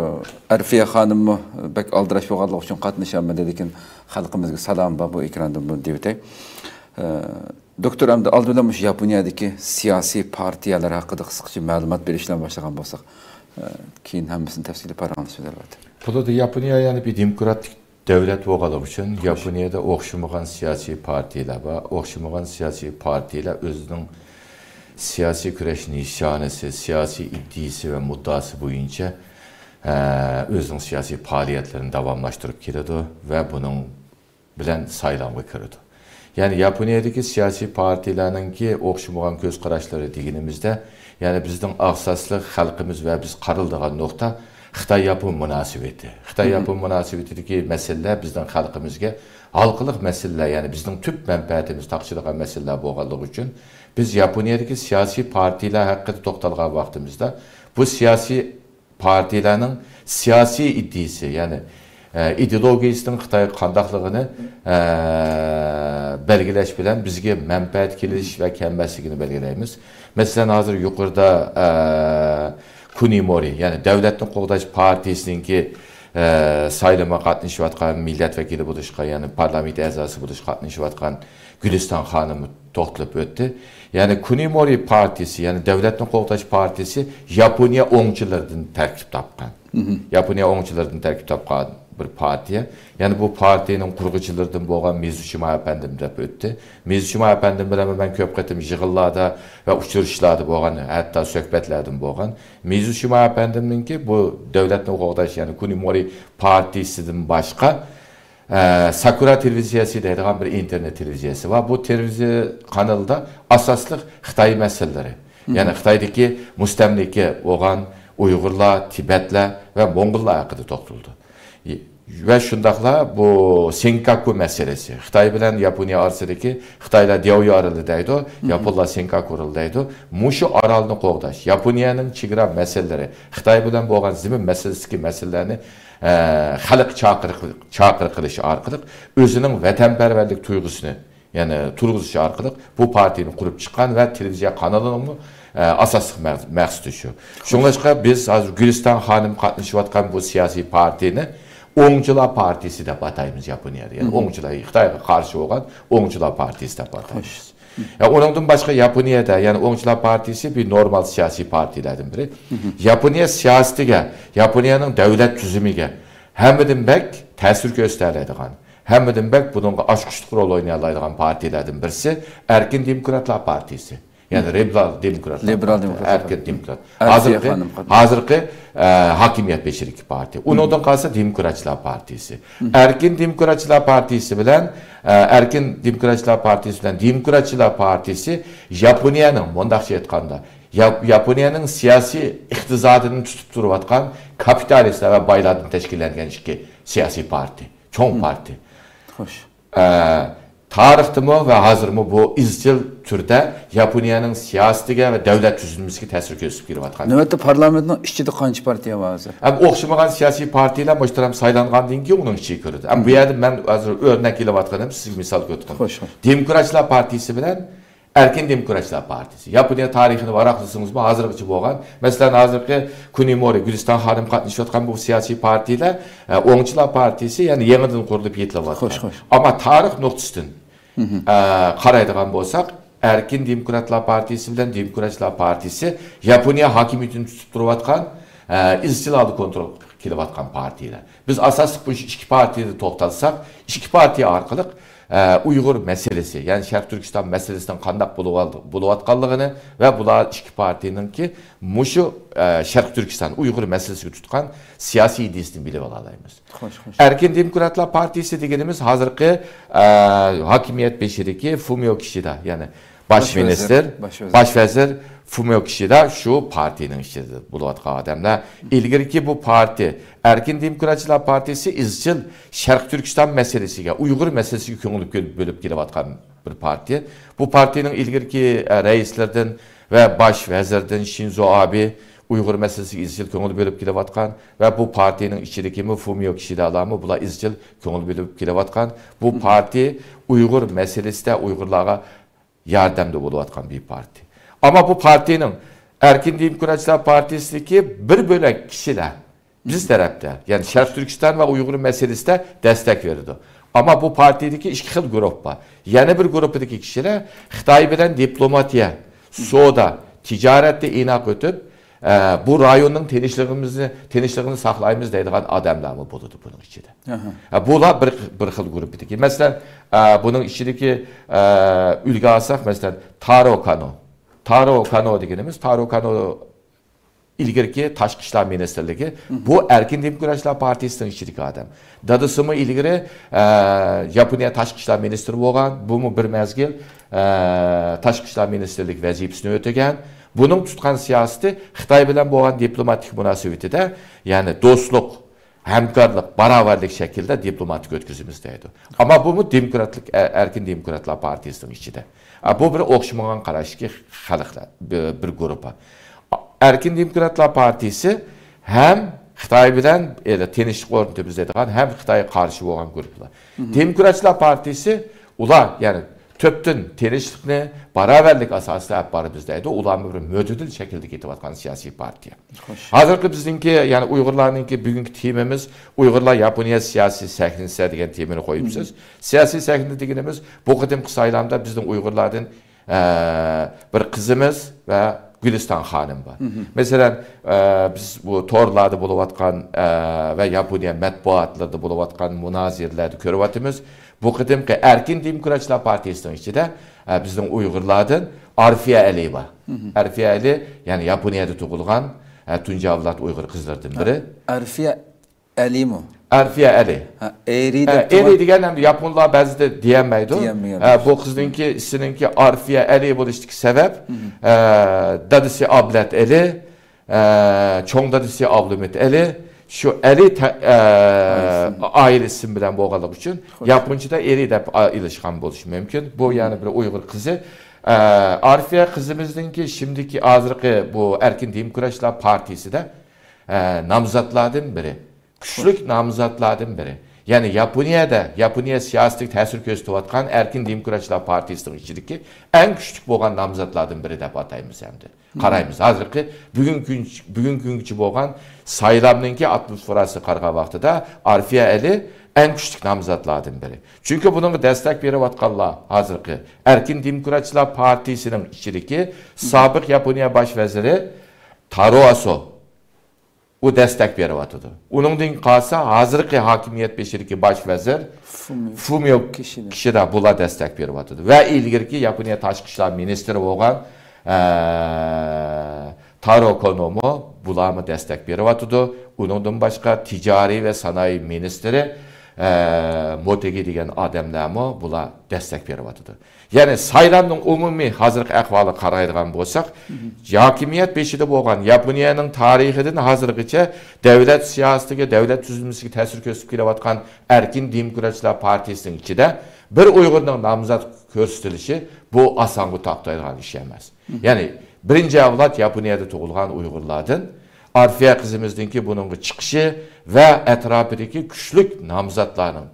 ئەرفىيە خانىممۇ بەك ئالدىراش بولغانلىقى ئۈچۈن قاتنىشالمىدى، لېكىن خەلقىمىزگە سالام بار، بۇ ئېكراندىن بۇنى دېيىۋېتەي. ئە، دوكتور، ئەمدى ئالدى بىلەن مۇشۇ ياپونىيەدىكى سىياسىي پارتىيەلەر ھەققىدە قىسقىچە مەلۇمات بېرىش بىلەن باشلىغان بولساق، ئە، كېيىن ھەممىسىنى تەپسىلىي پاراڭلىشىمىز، ئەلۋەتتە. بۇنىڭدا ياپونىيە يەنە بىر دېموكراتىك دۆلەت بولغانلىقى ئۈچۈن، ياپونىيەدە ئوخشىمىغان سىياسىي پارتىيەلەر بار. ئوخشىمىغان سىياسىي پارتىيەلەر ئۆزىنىڭ سىياسىي كۈرەش نىشانىسى، سىياسىي ئىدىيىسى ۋە مۇددىئاسى بويىچە، ئە، ئۆزىنىڭ سىياسىي پائالىيەتلىرىنى داۋاملاشتۇرۇپ كېلىدۇ ۋە بۇنىڭ بىلەن سايلامغا كىرىدۇ. يەنى ياپونىيەدىكى سىياسىي پارتىيەلەرنىڭكى ئوخشىمىغان كۆز قاراشلىرى دېگىنىمىزدە، يەنى بىزنىڭ ئاساسلىق خەلقىمىز ۋە بىز قارىلىدىغان نۇقتا خىتاي-ياپون مۇناسىۋىتى. خىتاي-ياپون مۇناسىۋىتىدىكى مەسىلىلەر بىزنىڭ خەلقىمىزگە ھالقىلىق مەسىلىلەر، يەنى بىزنىڭ تۈپ مەنپەئەتىمىز تارتىشىدىغان مەسىلىلەر بولغانلىقى ئۈچۈن، بىز ياپونىيەدىكى سىياسىي پارتىيەلەر ھەققىدە توختالغان ۋاقتىمىزدا، بۇ سىياسىي پارتىيەلەرنىڭ سىياسىي ئىدىيىسى، يەنى، ئە، ئىدېئولوگىيىسىنىڭ خىتايغا قانداقلىقىنى، ئە، بەلگىلەش بىلەن بىزگە مەنپەئەت كېلىش ۋە كەلمەسلىكىنى بەلگىلەيمىز. مەسىلەن، ھازىر يۇقىرىدا، ئە، كۇنىمورى، يەنى دۆلەتنى قوغداش پارتىيىسىنىڭكى، ئە، سايلىمىغا قاتنىشىۋاتقان، مىللەت ۋەكىلى بولۇشقا، يەنى پارلامېنت ئەزاسى بولۇشقا قاتنىشىۋاتقان گۈلىستان خانىم توختىلىپ ئۆتتى. يەنى كۇنىمورى پارتىيىسى، يەنى دۆلەتنى قوغداش پارتىيىسى ياپونىيە ئوڭچىلىرىدىن تەركىب تاپقان. ياپونىيە ئوڭچىلىرىدىن تەركىب تاپقان بىر پارتىيە. يەنى بۇ پارتىيىنىڭ قۇرغۇچىلىرىدىن بولغان مىزۇشىما ئەپەندىم دەپ ئۆتتى. مىزۇشىما ئەپەندىم بىلەن مەن كۆپ قېتىم يىغىنلاردا ۋە ئۇچرىشىشلاردا بولغان، ھەتتا سۆھبەتلەردىمۇ بولغان. مىزۇشىما ئەپەندىمنىڭكى بۇ دۆلەتنى قوغداش، يەنى كۇنىمورى پارتىيىسىدىن باشقا، ئە، ساكۇرا تېلېۋىزىيەسى دەيدىغان بىر ئىنتېرنېت تېلېۋىزىيەسى بار. بۇ تېلېۋىزىيە قانىلىدا ئاساسلىق خىتاي مەسىلىلىرى، يەنى خىتايدىكى مۇستەملىكە بولغان ئۇيغۇرلار، تىبەتلەر ۋە موڭغۇللار ھەققىدە توختىلىدۇ. ۋە شۇنداقلا بۇ سېنكاكۇ مەسىلىسى، خىتاي بىلەن ياپونىيە ئارىسىدىكى، خىتايلار دياۋيۇ ئارىلى دەيدۇ، ياپونلار سېنكاكۇ ئارىلى دەيدۇ. مۇشۇ ئارالنى قوغداش، ياپونىيەنىڭ چېگرا مەسىلىلىرى، خىتاي بىلەن بولغان زېمىن مەسىلىسىدىكى مەسىلىلەرنى، ئە، خەلق چاقىرىق، چاقىرىق قىلىش ئارقىلىق ئۆزىنىڭ ۋەتەنپەرۋەرلىك تۇيغۇسىنى، يەنى تۇرغۇزۇش ئارقىلىق بۇ پارتىيىنى قۇرۇپ چىققان ۋە تېلېۋىزىيە قانىلىنىڭمۇ، ئە، ئاساسلىق مەق-، مەقسىتى شۇ. شۇڭلاشقا بىز ھازىر گۈلىستان خانىم قاتنىشىۋاتقان بۇ سىياسىي پارتىيىنى ئوڭچىلار پارتىيىسى دەپ ئاتايمىز ياپونىيەدە. يەنى ئوڭچىلار، خىتايغا قارشى بولغان ئوڭچىلار پارتىيىسى دەپ ئاتايمىز. يا، ئۇنىڭدىن باشقا ياپونىيەدە، يەنى ئوڭچىلار پارتىيىسى بىر نورمال سىياسىي پارتىيىلەردىن بىرى. ياپونىيە سىياسىتىگە، ياپونىيەنىڭ دۆلەت تۈزۈمىگە ھەممىدىن بەك تەسىر كۆرسىتەلەيدىغان، ھەممىدىن بەك بۇنىڭغا ئاچقۇچلۇق رول ئوينىيالايدىغان پارتىيىلەردىن بىرسى ئەركىن دېموكراتلار پارتىيىسى. يەنى لىبېرال دېموكراتلار لىبېرال پارتىيىسى، دېموكراتلار ئەركىن پارتىيىسى. دېموكرات. ئەركىن ھازىرقى، خانىم قاتناشتى. ھازىرقى، ئە، ھاكىمىيەت بېشىدىكى پارتىيە. ئۇنىڭدىن قالسا دېموكراتچىلار پارتىيىسى. ئەركىن دېموكراتچىلار پارتىيىسى بىلەن، ئە، ئەركىن دېموكراتچىلار پارتىيىسى بىلەن دېموكراتچىلار پارتىيىسى ياپونىيەنىڭ، مۇنداقچە ئېيتقاندا، ياپ-، ياپونىيەنىڭ سىياسىي ئىقتىسادىنى تۇتۇپ تۇرۇۋاتقان كاپىتالىستلار ۋە بايلاردىن تەشكىللەنگەن ئىككى سىياسىي پارتىيە، چوڭ پارتىيە. خوش. ئە، تارىختىمۇ ۋە ھازىرمۇ بۇ ئىزچىل تۈردە ياپونىيەنىڭ سىياسىتىگە ۋە دۆلەت تۈزۈلمىسىگە تەسىر كۆرسىتىپ كېلىۋاتقان. نۆۋەتتە پارلامېنتنىڭ ئىچىدە قانچە پارتىيە بار ھازىر؟ ھەم ئوخشىمىغان سىياسىي پارتىيەلەر مۇشۇ تەرەپ سايلانغاندىن كېيىن ئۇنىڭ ئىچىگە كىرىدۇ. ھەم بۇ يەردە مەن ھازىر ئۆرنەك ئېلىۋاتقىنىم، سىزگە مىسال كۆرسىتىپ قوياي. خوش، خوش. دېموكراتچىلار پارتىيىسى بىلەن ئەركىن دېموكراتچىلار پارتىيىسى. ياپونىيە تارىخىنى ۋاراقلىسىڭىزمۇ، ھازىرغىچە بولغان، مەسىلەن، ھازىرقى كۇنىمورى، گۈلىستان خانىم قاتنىشىۋاتقان بۇ سىياسىي پارتىيىلەر، ئە، ئوڭچىلار پارتىيىسى، يەنى يېڭىدىن قۇرۇلۇپ يېتىلىۋاتقان. خوش، خوش. ئەمما تارىخ نۇقتىسىدىن، ئە، قارايدىغان بولساق، ئەركىن دېموكراتلار پارتىيىسى بىلەن دېموكراتچىلار پارتىيىسى ياپونىيە ھاكىمىيىتىنى تۇتۇپ تۇرۇۋاتقان، ئە، ئىزچىل ھالدا كونترول قىلىپ كېلىۋاتقان پارتىيىلەر. بىز ئاساسلىق بۇ ئىككى پارتىيەدە توختالساق، ئىككى پارتىيە ئارقىلىق، ئە، ئۇيغۇر مەسىلىسى، يەنى شەرقىي تۈركىستان مەسىلىسىنىڭ قانداق بولۇۋال-، بولۇۋاتقانلىقىنى ۋە بۇلار ئىككى پارتىيەنىڭكى مۇشۇ، ئە، شەرقىي تۈركىستان، ئۇيغۇر مەسىلىسىگە تۇتقان سىياسىي ئىدىيىسىنى بىلىۋالالايمىز. خوش، خوش. ئەركىن دېموكراتلار پارتىيىسى دېگىنىمىز ھازىرقى، ئە، ھاكىمىيەت بېشىدىكى فۇمىيو كىشىدا، يەنى باش باش ۋەزىر، مىنىستىر، باش ۋەزىر. باش ۋەزىر فۇمىيو كىشىدا شۇ پارتىيىنىڭ ئىچىدە بولۇۋاتقان ئادەملەر. ئىلگىرىكى بۇ پارتىيە، ئەركىن دېموكراتچىلار پارتىيىسى ئىزچىل شەرقىي تۈركىستان مەسىلىسىگە، ئۇيغۇر مەسىلىسىگە كۆڭۈل بۆلۈپ كېلىۋاتقان بىر پارتىيە. بۇ پارتىيىنىڭ ئىلگىرىكى، ئە، رەئىسلىرىدىن ۋە باش ۋەزىردىن شىنزو ئابې ئۇيغۇر مەسىلىسىگە ئىزچىل كۆڭۈل بۆلۈپ كېلىۋاتقان ۋە بۇ پارتىيىنىڭ ئىچىدىكىمۇ فۇمىيو كىشىدالارمۇ بۇلار ئىزچىل كۆڭۈل بۆلۈپ كېلىۋاتقان. بۇ پارتىيە ئۇيغۇر مەسىلىسىدە ئۇيغۇرلارغا ياردەمدە بولۇۋاتقان بىر پارتىيە. ئەمما بۇ پارتىيىنىڭ ئەركىن دېموكراتچىلار پارتىيىسىدىكى بىر بۆلەك كىشىلەر بىز تەرەپتە، يەنى شەرقىي تۈركىستان ۋە ئۇيغۇر مەسىلىسىدە دەستەك بېرىدۇ. ئەمما بۇ پارتىيىدىكى ئىككى خىل گۇرۇپپا. يەنە بىر گۇرۇپپىدىكى كىشىلەر خىتاي بىلەن دىپلوماتىيە، سودا، تىجارەتتە ئىناق ئۆتۈپ، ئە، بۇ رايوننىڭ تىنچلىقىمىزنى، تىنچلىقىنى ساقلايمىز دەيدىغان ئادەملەرمۇ بولىدۇ بۇنىڭ ئىچىدە. ئەھە. ئە، بۇلار بىر، بىر خىل گۇرۇپپىدىكى. مەسىلەن، ئە، بۇنىڭ ئىچىدىكى، ئە، ئۈلگە ئالساق، مەسىلەن، تارو كانو. تارو كانو دېگىنىمىز، تارو كانو ئىلگىرىكى تاشقى ئىشلار مىنىستىرلىكى، بۇ ئەركىن دېموكراتچىلار پارتىيىسىنىڭ ئىچىدىكى ئادەم. دادىسىمۇ ئىلگىرى، ئە، ياپونىيە تاشقى ئىشلار مىنىستىرى بولغان، بۇمۇ بىر مەزگىل، ئە، تاشقى ئىشلار مىنىستىرلىك ۋەزىپىسىنى ئۆتىگەن. بۇنىڭ تۇتقان سىياسىتى خىتاي بىلەن بولغان دىپلوماتىك مۇناسىۋىتىدە، يەنى دوستلۇق، ھەمكارلىق، باراۋەرلىك شەكلىدە دىپلوماتىك ئۆتكۈزىمىز دەيدۇ. ئەمما بۇمۇ دېموكراتلىق، ئە-، ئەركىن دېموكراتلار پارتىيىسىنىڭ ئىچىدە. ئە، بۇ بىر ئوخشىمىغان قاراشتىكى خەلقلەر، بىر، بىر گۇرۇپپا. ئەركىن دېموكراتلار پارتىيىسى ھەم خىتاي بىلەن، ئە، تىنچلىق ئورنىتىمىز دەيدىغان، ھەم خىتايغا قارشى بولغان گۇرۇپپىلار. دېموكراتچىلار پارتىيىسى ئۇلار، يەنى تۈپتىن تىنچلىقنى، باراۋەرلىك ئاساسىدا ئەپ بارىمىز دەيدۇ. ئۇلارمۇ بىر مۆتىدىل شەكىلدە كېتىۋاتقان سىياسىي پارتىيە. خوش. ھازىرقى بىزنىڭكى، يەنى ئۇيغۇرلارنىڭكى بۈگۈنكى تېمىمىز ئۇيغۇرلار ياپونىيە سىياسىي سەھنىسى دېگەن تېمىنى قويۇپسىز. سىياسىي سەھنە دېگىنىمىز بۇ قېتىمقى سايلامدا بىزنىڭ ئۇيغۇرلاردىن، ئە، بىر قىزىمىز ۋە گۈلىستان خانىم بار. مەسىلەن، ئە، بىز بۇ تورلاردا بولۇۋاتقان، ئە، ۋە ياپونىيە مەتبۇئاتلىرىدا بولۇۋاتقان مۇنازىرىلەردە كۆرۈۋاتىمىز. بۇ قېتىمقى ئەركىن دېموكراتچىلار پارتىيىسىنىڭ ئىچىدە، ئە، بىزنىڭ ئۇيغۇرلاردىن ئارفىيە ئەلى بار. ئارفىيە ئەلى، يەنى ياپونىيەدە تۇغۇلغان، ئە، تۇنجى ئەۋلاد ئۇيغۇر قىزلىرىدىن بىرى. ئارفىيە ئەلىمۇ؟ ئارفىيە ئەلى. ھە، ئېرى ئە، دەپ ئېرى تۇغۇلغان دېگەن ئەمدى ياپونلار بەزىدە دېيەلمەيدۇ. دېيەلمەيدۇ. ئە، بۇ قىزنىڭكى ئىسمىنىڭكى ئارفىيە ئەلى بولۇشتىكى سەۋەب، ئە، دادىسى ئابلەت ئەلى، ئە، چوڭ دادىسى ئابلىمىت ئەلى، شۇ ئەلى تە-، ئە، ئائىلە ئىسمى بىلەن بولغانلىقى ئۈچۈن ياپونچىدا ئېرى دەپ، ئا، ئېلىشقان بولۇشى مۇمكىن. بۇ يەنە بىر ئۇيغۇر قىزى. ئە، ئارفىيە قىزىمىزنىڭكى شىمدىكى ھازىرقى بۇ ئەركىن دېموكراتچىلار پارتىيىسىدە، ئە، نامزاتلاردىن بىرى، كۈچلۈك نامزاتلاردىن بىرى. يەنى ياپونىيەدە، ياپونىيە سىياسىتىگە تەسىر كۆرسىتىۋاتقان ئەركىن دېموكراتچىلار پارتىيىسىنىڭ ئىچىدىكى ئەڭ كۈچلۈك بولغان نامزاتلاردىن بىرى دەپ ئاتايمىز ئەمدى. قارايمىز. ھازىرقى بۈگۈنكى كۈن، بۈگۈنكى كۈنگىچە بولغان سايلامنىڭكى ئاتموسفېراسىغا قارىغان ۋاقتىدا ئارفىيە ئەلى ئەڭ كۈچلۈك نامزاتلاردىن بىرى. چۈنكى بۇنىڭغا دەستەك بېرىۋاتقانلار ھازىرقى ئەركىن دېموكراتچىلار پارتىيىسىنىڭ ئىچىدىكى سابىق ياپونىيە باش ۋەزىرى تارو ئاسو. ئۇ دەستەك بېرىۋاتىدۇ. ئۇنىڭدىن قالسا، ھازىرقى ھاكىمىيەت بېشىدىكى باش ۋەزىر فۇمىيو، فۇمىيو كىشىدا. كىشىدا بۇلار دەستەك بېرىۋاتىدۇ. ۋە ئىلگىرىكى ياپونىيە تاشقى ئىشلار مىنىستىرى بولغان، ئە، تارو كونومۇ بۇلارمۇ دەستەك بېرىۋاتىدۇ. ئۇنىڭدىن باشقا تىجارىي ۋە سانائەت مىنىستىرى، ئە، موتېگى دېگەن ئادەملەرمۇ بۇلار دەستەك بېرىۋاتىدۇ. يەنى سايلامنىڭ ئومۇمىي ھازىرقى ئەھۋالىغا قارايدىغان بولساق، ھاكىمىيەت بېشىدا بولغان ياپونىيەنىڭ تارىخىدىن ھازىرغىچە دۆلەت سىياسىتىگە، دۆلەت تۈزۈلمىسىگە تەسىر كۆرسىتىپ كېلىۋاتقان ئەركىن دېموكراتچىلار پارتىيىسىنىڭ ئىچىدە بىر ئۇيغۇرنىڭ نامزات كۆرسىتىلىشى بۇ ئاسانغا تاپتايدىغان ئىش ئەمەس. يەنى بىرىنچى ئەۋلاد ياپونىيەدە تۇغۇلغان ئۇيغۇرلاردىن ئارفىيە قىزىمىزنىڭكى بۇنىڭغا چىقىشى ۋە ئەتراپىدىكى كۈچلۈك نامزاتلارنىڭ،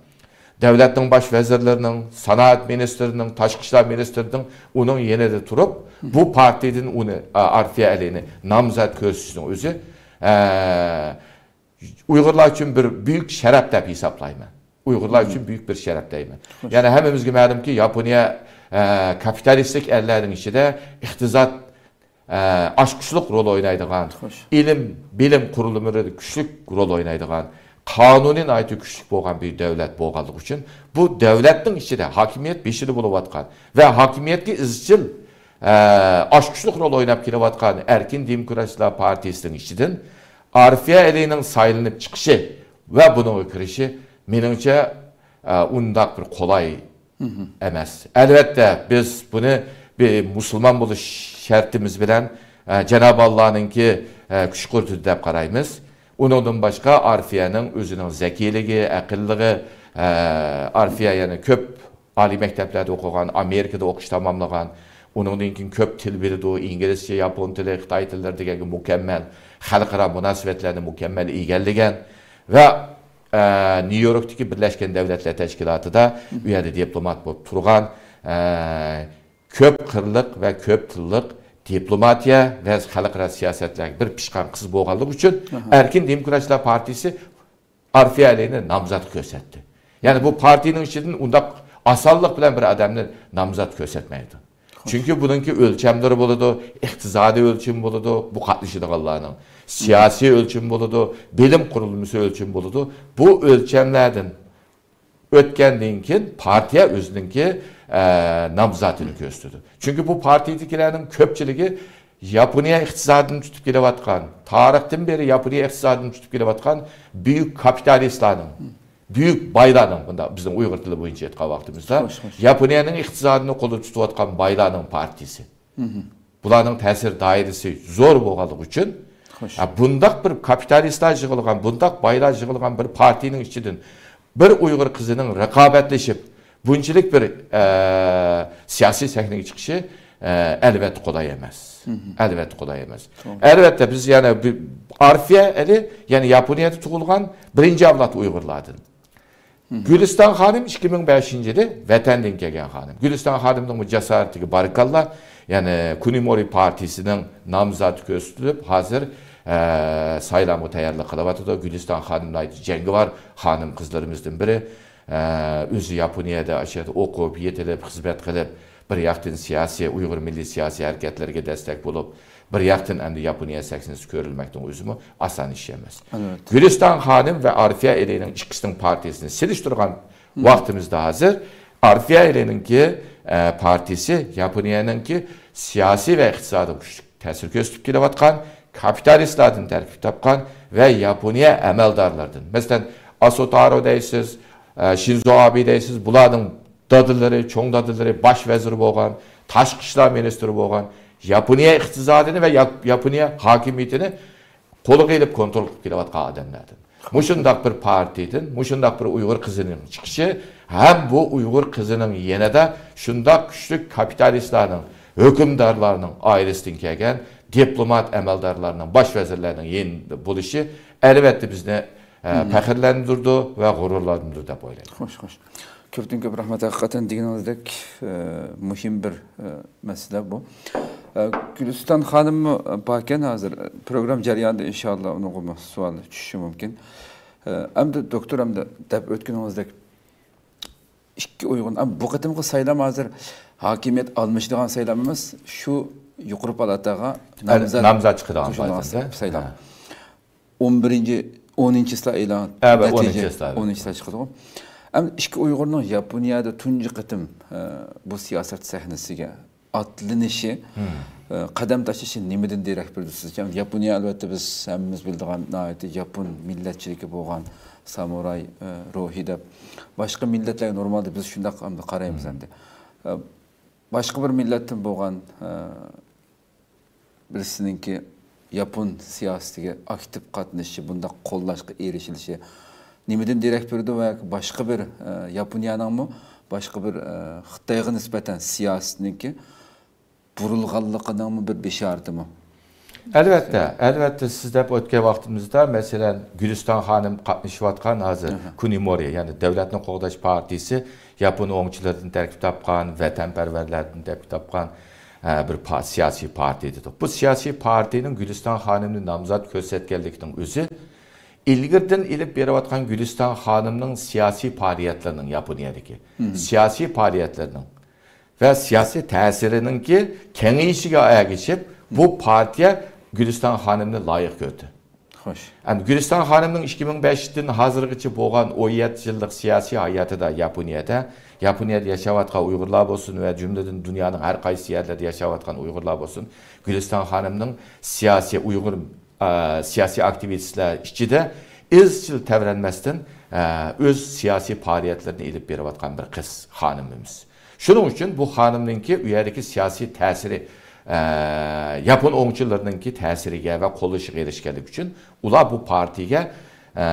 دۆلەتنىڭ باش ۋەزىرلىرىنىڭ، سانائەت مىنىستىرىنىڭ، تاشقى ئىشلار مىنىستىرىنىڭ ئۇنىڭ يېنىدا تۇرۇپ، بۇ پارتىيىدىن ئۇنى، ئا، ئارفىيە ئەلىنى نامزات كۆرسىتىشنىڭ ئۆزى، ئە، ئۇيغۇرلار ئۈچۈن بىر بۈيۈك شەرەپ دەپ ھېسابلايمەن. ئۇيغۇرلار ئۈچۈن بۈيۈك بىر شەرەپ دەيمەن. يەنى ھەممىمىزگە مەلۇمكى، ياپونىيە، ئە، كاپىتالىستىك ئەللەرنىڭ ئىچىدە ئىقتىساد، ئە، ئاچقۇچلۇق رول ئوينايدىغان، ئىلىم، بىلىم قۇرۇلمىلىرىدا كۈچلۈك رول ئوينايدىغان، قانۇنى ناھايىتى كۈچلۈك بولغان بىر دۆلەت بولغانلىقى ئۈچۈن، بۇ دۆلەتنىڭ ئىچىدە ھاكىمىيەت بېشىدا بولۇۋاتقان ۋە ھاكىمىيەتكە ئىزچىل، ئە، ئاچقۇچلۇق رول ئويناپ كېلىۋاتقان ئەركىن دېموكراتچىلار پارتىيىسىنىڭ ئىچىدىن ئارفىيە ئەلىنىڭ سايلىنىپ چىقىشى ۋە بۇنىڭغا كىرىشى، مېنىڭچە، ئە، ئۇنداق بىر قولاي ئەمەس. ئەلۋەتتە، بىز بۇنى بىر مۇسۇلمان بولۇش شەرتىمىز بىلەن، ئە، جانابى ئاللانىڭكى، ئە، كۈچ قۇدرىتى دەپ قارايمىز. ئۇنىڭدىن باشقا ئارفىيەنىڭ ئۆزىنىڭ زەكىيلىكى، ئەقىللىقى، ئە، ئارفىيە يەنە كۆپ ئالىي مەكتەپلەردە ئوقۇغان، ئامېرىكىدا ئوقۇش تاماملىغان، ئۇنىڭدىن كېيىن كۆپ تىل بىلىدۇ، ئىنگلىزچە، ياپون تىلى، خىتاي تىللىرى دېگەنگە مۇكەممەل، خەلقئارا مۇناسىۋەتلەرنى مۇكەممەل ئىگىلىگەن ۋە، ئە، نيۇ يوركتىكى بىرلەشكەن دەۋلەتلەر تەشكىلاتىدا ئۇ يەردە دىپلومات بولۇپ تۇرغان، ئە، كۆپ قىرلىق ۋە كۆپ تىللىق دىپلوماتىيە ۋە خەلقئارا سىياسەتلەرگە بىر پىشقان قىز بولغانلىقى ئۈچۈن ئەركىن دېموكراتلار پارتىيىسى ئارفىيە ئەلىنى نامزات كۆرسەتتى. يەنى بۇ پارتىيىنىڭ ئىچىدىن ئۇنداق ئاسانلىق بىلەن بىر ئادەمنى نامزات كۆرسەتمەيدۇ. چۈنكى بۇنىڭكى ئۆلچەملىرى بولىدۇ، ئىقتىسادىي ئۆلچىمى بولىدۇ، بۇ قاتنىشىدىغانلارنىڭ سىياسىي ئۆلچىمى بولىدۇ، بىلىم قۇرۇلمىسى ئۆلچىمى بولىدۇ. بۇ ئۆلچەملەردىن ئۆتكەندىن كېيىن پارتىيە ئۆزىنىڭكى، ئە، نامزاتىنى كۆرسىتىدۇ. چۈنكى بۇ پارتىيىدىكىلەرنىڭ كۆپچىلىكى ياپونىيە ئىقتىسادىنى تۇتۇپ كېلىۋاتقان، تارىختىن بېرى ياپونىيە ئىقتىسادىنى تۇتۇپ كېلىۋاتقان بۈيۈك كاپىتالىستلارنىڭ، بۈيۈك بايلارنىڭ، بۇنداق بىزنىڭ ئۇيغۇر تىلى بويىچە ئېيتقان ۋاقتىمىزدا، خوش، خوش. ياپونىيەنىڭ ئىقتىسادىنى قولىدا تۇتۇۋاتقان بايلارنىڭ پارتىيىسى. بۇلارنىڭ تەسىر دائىرىسى زور بولغانلىقى ئۈچۈن، خوش. ھە، بۇنداق بىر كاپىتالىستلار يىغىلغان، بۇنداق بايلار يىغىلغان بىر پارتىيىنىڭ ئىچىدىن بىر ئۇيغۇر قىزىنىڭ رىقابەتلىشىپ، بۇنچىلىك بىر، ئە، سىياسىي سەھنىگە چىقىشى، ئە، ئەلۋەتتە قولاي ئەمەس. ئەلۋەتتە قولاي ئەمەس. توغرا. ئەلۋەتتە بىز يەنە بىر ئارفىيە ئەلى، يەنى ياپونىيەدە تۇغۇلغان بىرىنچى ئەۋلاد ئۇيغۇرلاردىن. گۈلىستان خانىم ئىككى مىڭ بەشىنچى يىلى ۋەتەندىن كەلگەن خانىم. گۈلىستان خانىمنىڭ بۇ جاسارىتىگە بارىكاللا. يەنى كۇنىمورى پارتىيىسىنىڭ نامزاتى كۆرسىتىلىپ، ھازىر، ئە، سايلامغا تەييارلىق قىلىۋاتىدۇ. گۈلىستان خانىم ناھايىتى جەڭگىۋار خانىم قىزلىرىمىزدىن بىرى. ئە، ئۆزى ياپونىيەدە ئاشۇ يەردە ئوقۇپ، يېتىلىپ، خىزمەت قىلىپ، بىر ياقتىن سىياسىي، ئۇيغۇر مىللىي سىياسىي ھەرىكەتلىرىگە دەستەك بولۇپ، بىر ياقتىن ئەمدى ياپونىيە سەھنىسى كۆرۈلمەكنىڭ ئۆزىمۇ ئاسان ئىش ئەمەس. ئەلۋەتتە. گۈلىستان خانىم ۋە ئارفىيە ئېلىنىڭ ئىككىسىنىڭ پارتىيىسىنى سېلىشتۇرغان ۋاقتىمىزدا ھازىر ئارفىيە ئېلىنىڭكى، ئە، پارتىيىسى ياپونىيەنىڭكى سىياسىي ۋە ئىقتىسادىي كۈچلۈك تەسىر كۆرسىتىپ كېلىۋاتقان كاپىتالىستلاردىن تەركىب تاپقان ۋە ياپونىيە ئەمەلدارلىرىدىن. مەسىلەن، ئاسوتارو دەيسىز، ئە، شىنزو ئابې دەيسىز، بۇلارنىڭ دادىلىرى، چوڭ دادىلىرى باش ۋەزىر بولغان، تاشقى ئىشلار مىنىستىرى بولغان، ياپونىيە ئىقتىسادىنى ۋە ياپ-، ياپونىيە ھاكىمىيىتىنى قولىغا ئېلىپ كونترول قىلىپ كېلىۋاتقان ئادەملەردىن. مۇشۇنداق بىر پارتىيىدىن، مۇشۇنداق بىر ئۇيغۇر قىزىنىڭ چىقىشى ھەم بۇ ئۇيغۇر قىزىنىڭ يېنىدا شۇنداق كۈچلۈك كاپىتالىستلارنىڭ، ھۆكۈمدارلارنىڭ ئائىلىسىدىن كەلگەن دىپلومات ئەمەلدارلارنىڭ، باش ۋەزىرلەرنىڭ يېنىدا بولۇشى ئەلۋەتتە بىزنى، ئە، پەخىرلەندۈرىدۇ ۋە غۇرۇرلاندۇرىدۇ دەپ ئويلايمەن. خوش، خوش. كۆپتىن كۆپ رەھمەت. ھەقىقەتەن دېگىنىڭىزدەك، ئە، مۇھىم بىر، ئە، مەسىلە بۇ. ئە، گۈلىستان خانىممۇ باركەن ھازىر. پروگرامما جەريانىدا ئىنشاللا ئۇنىڭغىمۇ سوئال چۈشۈشى مۇمكىن. ئە، ئەمدى دوكتور، ئەمدى دەپ ئۆتكىنىڭىزدەك ئىككى ئۇيغۇر، ئەم، بۇ قېتىمقى سايلام ھازىر ھاكىمىيەت ئالمىشىدىغان سايلام ئەمەس، شۇ يۇقىرى پالاتاغا نامزات نامزات چىقىدىغان قوشۇلىدىغان پالاتادا. سايلام. ھە. ئون بىرىنچى، ئونىنچى چىسلا ئېلان، ھە، بىر نەتىجە ئونىنچى چىسلا. ئونىنچى چىسلا چىقىدىغۇ. ئەمدى ئىككى ئۇيغۇرنىڭ ياپونىيەدە تۇنجى قېتىم، ئە، بۇ سىياسەت سەھنىسىگە ئاتلىنىشى، ئە، قەدەم تاشلىشى نېمىدىن دېرەك بېرىدۇ سىزچە؟ ياپونىيە، ئەلۋەتتە، بىز ھەممىمىز بىلىدىغان ناھايىتى ياپون مىللەتچىلىكى بولغان سامۇراي، ئە، روھى دەپ باشقا مىللەتلەرگە نورمالدا بىز شۇنداق ئەمدى قارايمىز ئەمدى. ئە، باشقا بىر مىللەتتىن بولغان، ئە، بىرسىنىڭكى ياپون سىياسىتىگە ئاكتىپ قاتنىشىشى، بۇنداق قوللاشقا ئېرىشىلىشى نېمىدىن دېرەك بېرىدۇ ۋە باشقا بىر، ئە، ياپونىيەنىڭمۇ باشقا بىر، ئە، خىتايغا نىسبەتەن سىياسىتىنىڭكى بۇرۇلغانلىقىنىڭمۇ بىر بېشارىتىمۇ؟ ئەلۋەتتە، ئەلۋەتتە، سىز دەپ ئۆتكەن ۋاقتىمىزدا، مەسىلەن، گۈلىستان خانىم قاتنىشىۋاتقان ھازىر كۇنىمورى، يەنى دۆلەتنى قوغداش پارتىيىسى ياپون ئوڭچىلىرىدىن تەركىب تاپقان، ۋەتەنپەرۋەرلەردىن تەركىب تاپقان، ئە، بىر پا-، سىياسىي پارتىيە دېدۇق. بۇ سىياسىي پارتىيىنىڭ گۈلىستان خانىمنى نامزات كۆرسەتكەنلىكىنىڭ ئۆزى ئىلگىرىدىن ئېلىپ بېرىۋاتقان گۈلىستان خانىمنىڭ سىياسىي پائالىيەتلىرىنىڭ، ياپونىيەدىكى سىياسىي پائالىيەتلىرىنىڭ ۋە سىياسىي تەسىرىنىڭكى كېڭىيىشىگە ئەگىشىپ، بۇ پارتىيە گۈلىستان خانىمنى لايىق كۆردى. خوش. ئەمدى گۈلىستان خانىمنىڭ ئىككى مىڭ بەشتىن ھازىرغىچە بولغان ئون يەتتە يىللىق سىياسىي ھاياتىدا ياپونىيەدە، ياپونىيەدە ياشاۋاتقان ئۇيغۇرلار بولسۇن ۋە جۈملىدىن دۇنيانىڭ ھەر قايسى يەرلىرىدە ياشاۋاتقان ئۇيغۇرلار بولسۇن، گۈلىستان خانىمنىڭ سىياسىي ئۇيغۇر، ئە، سىياسىي ئاكتىۋىستلار ئىچىدە ئىزچىل تەۋرەنمەستىن، ئە، ئۆز سىياسىي پائالىيەتلىرىنى ئېلىپ بېرىۋاتقان بىر قىز خانىمىمىز. شۇنىڭ ئۈچۈن بۇ خانىمنىڭكى ئۇ يەردىكى سىياسىي تەسىرى، ئە، ياپون ئوڭچىلىرىنىڭكى تەسىرىگە ۋە قوللىشىغا ئېرىشكەنلىكى ئۈچۈن ئۇلار بۇ پارتىيەگە، ئە،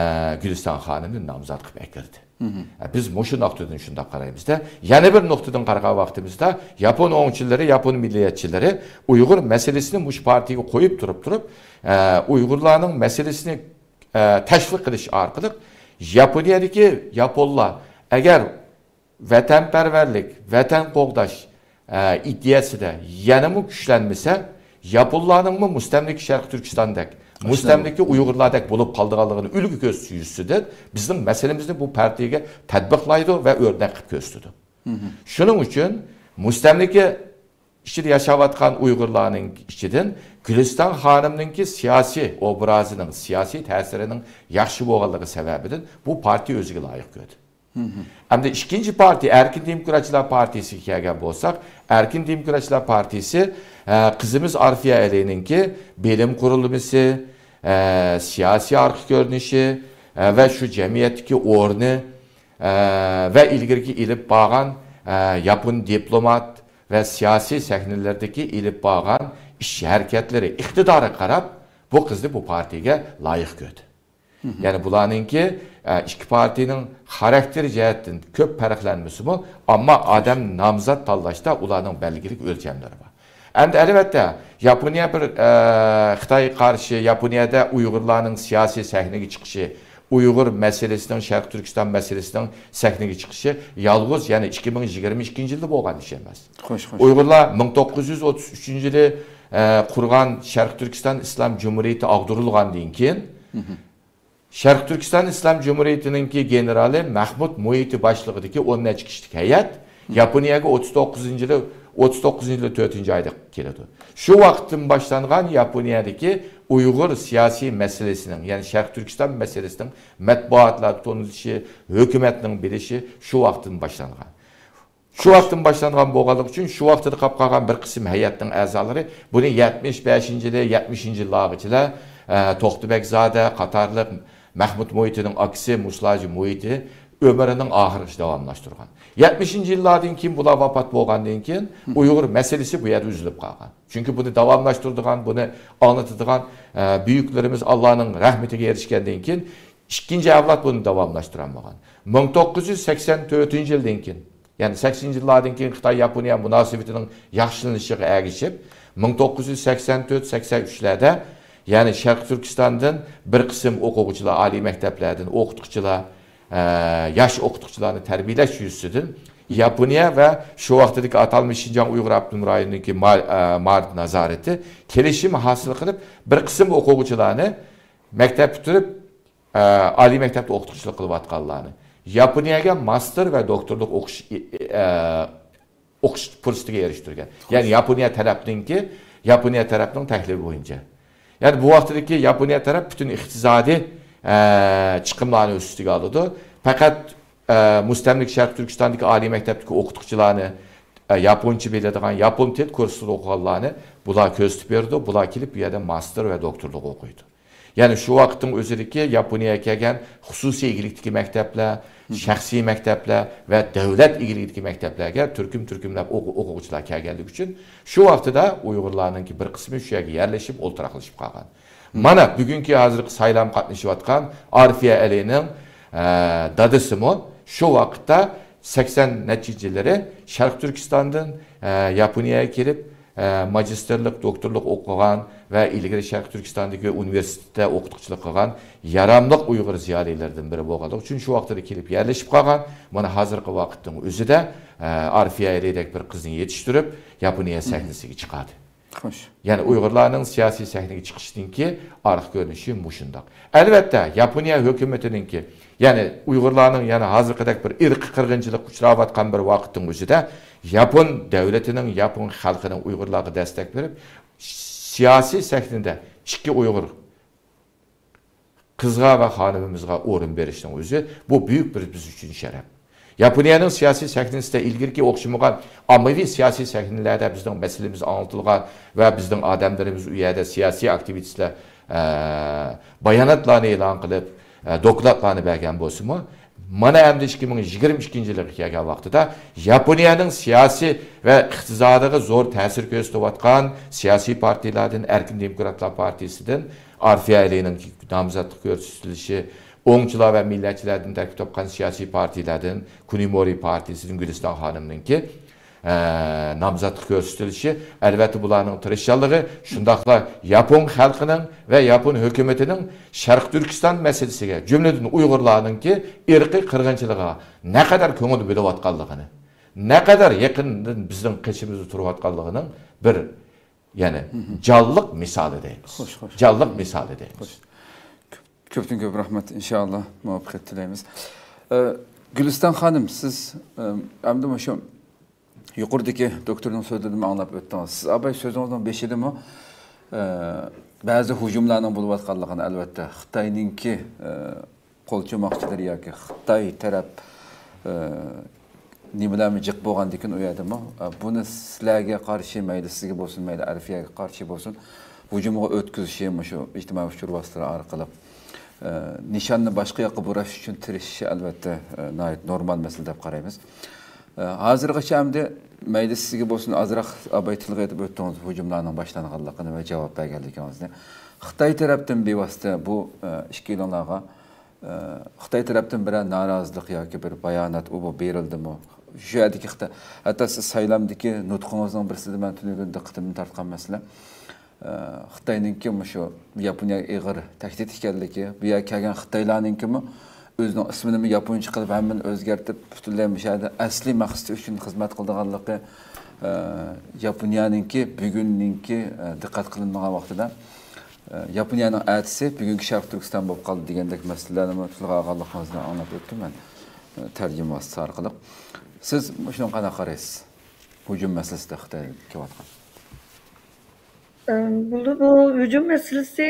گۈلىستان خانىمنى نامزات قىلىپ ئەكىردى. ئە، بىز مۇشۇ نۇقتىدىن شۇنداق قارايمىزدا، يەنە بىر نۇقتىدىن قارىغان ۋاقتىمىزدا ياپون ئوڭچىلىرى، ياپون مىللىيەتچىلىرى ئۇيغۇر مەسىلىسىنى مۇشۇ پارتىيەگە قويۇپ تۇرۇپ تۇرۇپ، ئە، ئۇيغۇرلارنىڭ مەسىلىسىنى، ئە، تەشۋىق قىلىش ئارقىلىق ياپونىيەدىكى ياپونلار ئەگەر ۋەتەنپەرۋەرلىك، ۋەتەن قوغداش، ئە، ئىدىيەسىدە يەنىمۇ كۈچلەنمىسە، ياپونلارنىڭمۇ مۇستەملىكە شەرقىي تۈركىستاندەك، مۇستەملىكە ئۇيغۇرلاردەك بولۇپ قالىدىغانلىقىنى ئۈلگە كۆرسىتىش يۈزىسىدىن بىزنىڭ مەسىلىمىزنى بۇ پارتىيەگە تەتبىقلايدۇ ۋە ئۆرنەك قىلىپ كۆرسىتىدۇ. شۇنىڭ ئۈچۈن مۇستەملىكە ئىچىدە ياشاۋاتقان ئۇيغۇرلارنىڭ ئىچىدىن گۈلىستان خانىمنىڭكى سىياسىي ئوبرازىنىڭ، سىياسىي تەسىرىنىڭ ياخشى بولغانلىقى سەۋەبىدىن بۇ پارتىيە ئۆزىگە لايىق كۆردى. ئەمدى ئىككىنچى پارتىيە، ئەركىن دېموكراتچىلار پارتىيىسىگە كەلگەن بولساق، ئەركىن دېموكراتچىلار پارتىيىسى، ئە، قىزىمىز ئارفىيە ئەلىنىڭكى بىلىم قۇرۇلمىسى، ئە، سىياسىي ئارقا كۆرۈنۈشى، ئە، ۋە شۇ جەمئىيەتتىكى ئورنى، ئە، ۋە ئىلگىرىكى ئېلىپ بارغان، ئە، ياپون دىپلومات ۋە سىياسىي سەھنىلەردىكى ئېلىپ بارغان ئىش ھەرىكەتلىرى، ئىقتىدارىغا قاراپ بۇ قىزنى بۇ پارتىيەگە لايىق كۆردى. يەنى بۇلارنىڭكى، ئە، ئىككى پارتىيەنىڭ خاراكتېرى جەھەتتىن كۆپ پەرقلەنمىسىمۇ، ئەمما ئادەم نامزات تاللاشتا ئۇلارنىڭ بەلگىلىك ئۆلچەملىرى بار. ئەمدى ئەلۋەتتە، ياپونىيە بىر، ئە، خىتايغا قارشى، ياپونىيەدە ئۇيغۇرلارنىڭ سىياسىي سەھنىگە چىقىشى، ئۇيغۇر مەسىلىسىنىڭ، شەرقىي تۈركىستان مەسىلىسىنىڭ سەھنىگە چىقىشى يالغۇز يەنە ئىككى مىڭ يىگىرمە ئىككىنچى يىلدا بولغان ئىش ئەمەس. خوش، خوش. ئۇيغۇرلار مىڭ توققۇز يۈز ئوتتۇز ئۈچىنچى يىلى، ئە، قۇرغان شەرقىي تۈركىستان ئىسلام جۇمھۇرىيىتى ئاغدۇرۇلغاندىن كېيىن، شەرقىي تۈركىستان ئىسلام جۇمھۇرىيىتىنىڭكى گېنېرالى مەھمۇد مۇھىتى باشلىقىدىكى ئون نەچچە كىشىلىك ھەيئەت ياپونىيەگە ئوتتۇز توققۇزىنچى يىلى، ئوتتۇز توققۇزىنچى يىلى تۆتىنچى ئايدا كېلىدۇ. شۇ ۋاقىتتىن باشلانغان ياپونىيەدىكى ئۇيغۇر سىياسىي مەسىلىسىنىڭ، يەنى شەرقىي تۈركىستان مەسىلىسىنىڭ مەتبۇئاتلاردا تونۇلۇشى، ھۆكۈمەتنىڭ بىلىشى شۇ ۋاقىتتىن باشلانغان. شۇ ۋاقىتتىن باشلانغان بولغانلىقى ئۈچۈن، شۇ ۋاقتىدا قاپ قالغان بىر قىسىم ھەيئەتنىڭ ئەزالىرى بۇنى يەتمىش بەشىنچى يىلى، يەتمىشىنچى يىللارغىچىلەر، ئە، توختى بەگزادە قاتارلىق مەھمۇد مۇھىتىنىڭ ئاكىسى مۇسلاجى مۇھىتى ئۆمرىنىڭ ئاخىرىغىچە داۋاملاشتۇرغان. يەتمىشىنچى يىللاردىن كېيىن، بۇلار ۋاپات بولغاندىن كېيىن، ئۇيغۇر مەسىلىسى بۇ يەردە ئۈزۈلۈپ قالغان. چۈنكى بۇنى داۋاملاشتۇرىدىغان، بۇنى ئاڭلىتىدىغان، ئە، بۈيۈكلىرىمىز ئاللانىڭ رەھمىتىگە ئېرىشكەندىن كېيىن، ئىككىنچى ئەۋلاد بۇنى داۋاملاشتۇرالمىغان. مىڭ توققۇز يۈز سەكسەن تۆتىنچى يىلدىن كېيىن، يەنى سەكسىنىنچى يىللاردىن كېيىن خىتاي ياپونىيە مۇناسىۋىتىنىڭ ياخشىلىنىشىغا ئەگىشىپ، مىڭ توققۇز يۈز سەكسەن تۆت، سەكسەن ئۈچلەردە، يەنى شەرقىي تۈركىستاندىن بىر قىسىم ئوقۇغۇچىلار، ئالىي مەكتەپلەردىن ئوقۇتقۇچىلار، ئە، ياش ئوقۇتقۇچىلارنى تەربىيەلەش يۈزىسىدىن ياپونىيە ۋە شۇ ۋاقىتتىكى ئاتالمىش شىنجاڭ ئۇيغۇر ئاپتونوم رايونىدىكى ما-، ئە، مائارىپ نازارىتى كېلىشىم ھاسىل قىلىپ، بىر قىسىم ئوقۇغۇچىلارنى مەكتەپ پۈتتۈرۈپ، ئە، ئالىي مەكتەپتە ئوقۇتقۇچىلىق قىلىۋاتقانلارنى ياپونىيەگە ماستېر ۋە دوكتورلۇق ئوقۇش، ئە، ئوقۇش پۇرسىتىگە ئېرىشتۈرگەن. يەنى ياپونىيە تەرەپنىڭكى، ياپونىيە تەرەپنىڭ تەكلىپى بويىچە. يەنى بۇ ۋاقىتتىكى ياپونىيە تەرەپ پۈتۈن ئىقتىسادىي، ئە، چىقىملارنى ئۆز ئۈستىگە ئالىدۇ. پەقەت، ئە، مۇستەملىكە شەرقىي تۈركىستاندىكى ئالىي مەكتەپتىكى ئوقۇتقۇچىلارنى، ئە، ياپونچە بىلىدىغان، ياپون تىل كۇرسىدا ئوقۇغانلارنى بۇلار كۆرسىتىپ بېرىدۇ. بۇلار كېلىپ بۇ يەردە ماستېر ۋە دوكتورلۇق ئوقۇيدۇ. يەنى شۇ ۋاقىتنىڭ ئۆزىدىكى ياپونىيەگە كەلگەن خۇسۇسىي ئىگىلىكتىكى مەكتەپلەر، شەخسىي مەكتەپلەر ۋە دۆلەت ئىگىلىكىدىكى مەكتەپلەرگە تۈركۈم-تۈركۈملەپ ئوقۇ-، ئوقۇغۇچىلار كەلگەنلىكى ئۈچۈن، شۇ ۋاقتىدا ئۇيغۇرلارنىڭكى بىر قىسمى شۇ يەرگە يەرلىشىپ، ئولتۇراقلىشىپ قالغان. مانا بۈگۈنكى ھازىرقى سايلام قاتنىشىۋاتقان ئارفىيە ئەلىنىڭ، ئە، دادىسىمۇ شۇ ۋاقىتتا سەكسەن نەچچىنچى يىللىرى شەرقىي تۈركىستاندىن، ئە، ياپونىيەگە كېلىپ، ئە، ماگىستىرلىق، دوكتورلۇق ئوقۇغان ۋە ئىلگىرى شەرقىي تۈركىستاندىكى ئۇنىۋېرسىتېتتا ئوقۇتقۇچىلىق قىلغان ياراملىق ئۇيغۇر زىيالىيلىرىدىن بىرى بولغانلىقى ئۈچۈن شۇ ۋاقتىدا كېلىپ يەرلىشىپ قالغان. مانا ھازىرقى ۋاقىتنىڭ ئۆزىدە، ئە، ئارفىيە ئەلىدەك بىر قىزنى يېتىشتۈرۈپ، ياپونىيە سەھنىسىگە چىقاردى. خوش. يەنى ئۇيغۇرلارنىڭ سىياسىي سەھنىگە چىقىشىنىڭكى ئارقا كۆرۈنۈشى مۇشۇنداق. ئەلۋەتتە، ياپونىيە ھۆكۈمىتىنىڭكى، يەنى ئۇيغۇرلارنىڭ يەنە ھازىرقىدەك بىر ئىرقىي قىرغىنچىلىققا ئۇچراۋاتقان بىر ۋاقىتنىڭ ئۆزىدە ياپون دۆلىتىنىڭ، ياپون خەلقىنىڭ ئۇيغۇرلارغا دەستەك بېرىپ، سىياسىي سەھنىدە ئىككى ئۇيغۇر قىزغا ۋە خانىمىمىزغا ئورۇن بېرىشنىڭ ئۆزى، بۇ بۈيۈك بىر بىز ئۈچۈن شەرەپ. ياپونىيەنىڭ سىياسىي سەھنىسىدە ئىلگىرىكى ئوخشىمىغان ئاممىۋى سىياسىي سەھنىلەردە بىزنىڭ مەسىلىمىز ئاڭلىتىلغان ۋە بىزنىڭ ئادەملىرىمىز ئۇ يەردە سىياسىي ئاكتىۋىستلار، ئە، باياناتلارنى ئېلان قىلىپ، ئە، دوكلاتلارنى بەرگەن بولسىمۇ، مانا ئەمدى ئىككى مىڭ يىگىرمە ئىككىنچى يىلغا كەلگەن ۋاقتىدا ياپونىيەنىڭ سىياسىي ۋە ئىقتىسادىغا زور تەسىر كۆرسىتىۋاتقان سىياسىي پارتىيىلەردىن، ئەركىن دېموكراتلار پارتىيىسىدىن ئارفىيا ئېلىنىڭ نامزاتلىق كۆرسىتىلىشى، ئوڭچىلار ۋە مىللەتچىلەردىن تەركىب تاپقان سىياسىي پارتىيىلەردىن كۇنىمورى پارتىيىسىدىن گۈلىستان خانىمنىڭكى، ئە، نامزاتلىق كۆرسىتىلىشى، ئەلۋەتتە، بۇلارنىڭ تىرىشچانلىقى، شۇنداقلا ياپون خەلقىنىڭ ۋە ياپون ھۆكۈمىتىنىڭ شەرقىي تۈركىستان مەسىلىسىگە، جۈملىدىن ئۇيغۇرلارنىڭكى ئىرقىي قىرغىنچىلىقىغا نەقەدەر كۆڭۈل بۆلۈۋاتقانلىقىنى، نەقەدەر يېقىندىن بىزنىڭ قېشىمىزدا تۇرۇۋاتقانلىقىنىڭ بىر، يەنى، جانلىق مىسالى دەيمىز. خوش، خوش. جانلىق مىسالى دەيمىز. خوش. كۆپ-، كۆپتىن كۆپ رەھمەت، ئىنشائاللا مۇۋەپپەقىيەت تىلەيمىز. ئە، گۈلىستان خانىم، سىز، ئە، ئەمدى مۇشۇ يۇقىرىدىكى دوكتورنىڭ سۆزلىرىدىن ئاڭلاپ ئۆتتىڭىز. سىز ئاباي سۆزىڭىزنىڭ بېشىدىمۇ، ئە، بەزى ھۇجۇملارنىڭ بولۇۋاتقانلىقىنى، ئەلۋەتتە، خىتاينىڭكى، ئە، قول چوماقچىلىرى ياكى خىتاي تەرەپ، ئە، نېمىلەرمۇ جىق بولغاندىكىن ئۇ يەردىمۇ، ئە، بۇنى سىلەرگە قارشى، مەيلى سىزگە بولسۇن، مەيلى ئەرفىيەگە قارشى بولسۇن، ھۇجۇمغا ئۆتكۈزۈشى مۇشۇ ئىجتىمائىي ئۇچۇر ۋاسىتىلىرى ئارقىلىق، ئە، نىشاننى باشقا ياققا بۇراش ئۈچۈن تىرىشىشى، ئەلۋەتتە، ئە، ناھايىتى نورمال مەسىلە دەپ قارايمىز. ئە، ھازىرغىچە ئەمدى مەيلى سىزگە بولسۇن، ئازراق ئاباي تىلغا ئېتىپ ئۆتتىڭىز ھۇجۇملارنىڭ باشلانغانلىقىنى ۋە جاۋاب بەرگەنلىكىڭىزنى. خىتاي تەرەپتىن بىۋاسىتە بۇ، ئە، ئىككىيلىڭلارغا، ئە، خىتاي تەرەپتىن بىرەر نارازىلىق ياكى بىر بايانات ئۇ بۇ بېرىلدىمۇ؟ شۇ يەردىكى خىتاي، ھەتتا سىز سايلامدىكى نۇتقىڭىزنىڭ بىرسىدە مەن تۈنۈگۈن دىققىتىمنى تارتقان مەسىلە، ئە، خىتاينىڭكى مۇشۇ ياپونىيەگە ئېغىر تەھدىت ئىكەنلىكى، بۇ يەرگە كەلگەن خىتايلارنىڭكىمۇ ئۆزىنىڭ ئىسمىنىمۇ ياپونچە قىلىپ، ھەممىنى ئۆزگەرتىپ، پۈتۈنلەي مۇشۇ يەردە ئەسلىي مەقسىتى ئۈچۈن خىزمەت قىلىدىغانلىقى، ئە، ياپونىيەنىڭكى بۈگۈننىڭكى، ئە، دىققەت قىلىنمىغان ۋاقتىدا، ئە، ياپونىيەنىڭ ئەتىسى بۈگۈنكى شەرقىي تۈركىستان بولۇپ قالدى دېگەندەك مەسىلىلەرنىمۇ تىلغا ئالغانلىقىڭىزنى ئاڭلاپ ئۆتتۈم مەن، ئە، تەرجىمە ۋاسىتىسى ئارقىلىق. سىز مۇشۇنىڭغا قانداق قارايسىز؟ ھۇجۇم مەسىلىسىدە خىتايغا كېلىۋاتقان. ئەم، بۇ، بۇ ھۇجۇم مەسىلىسى،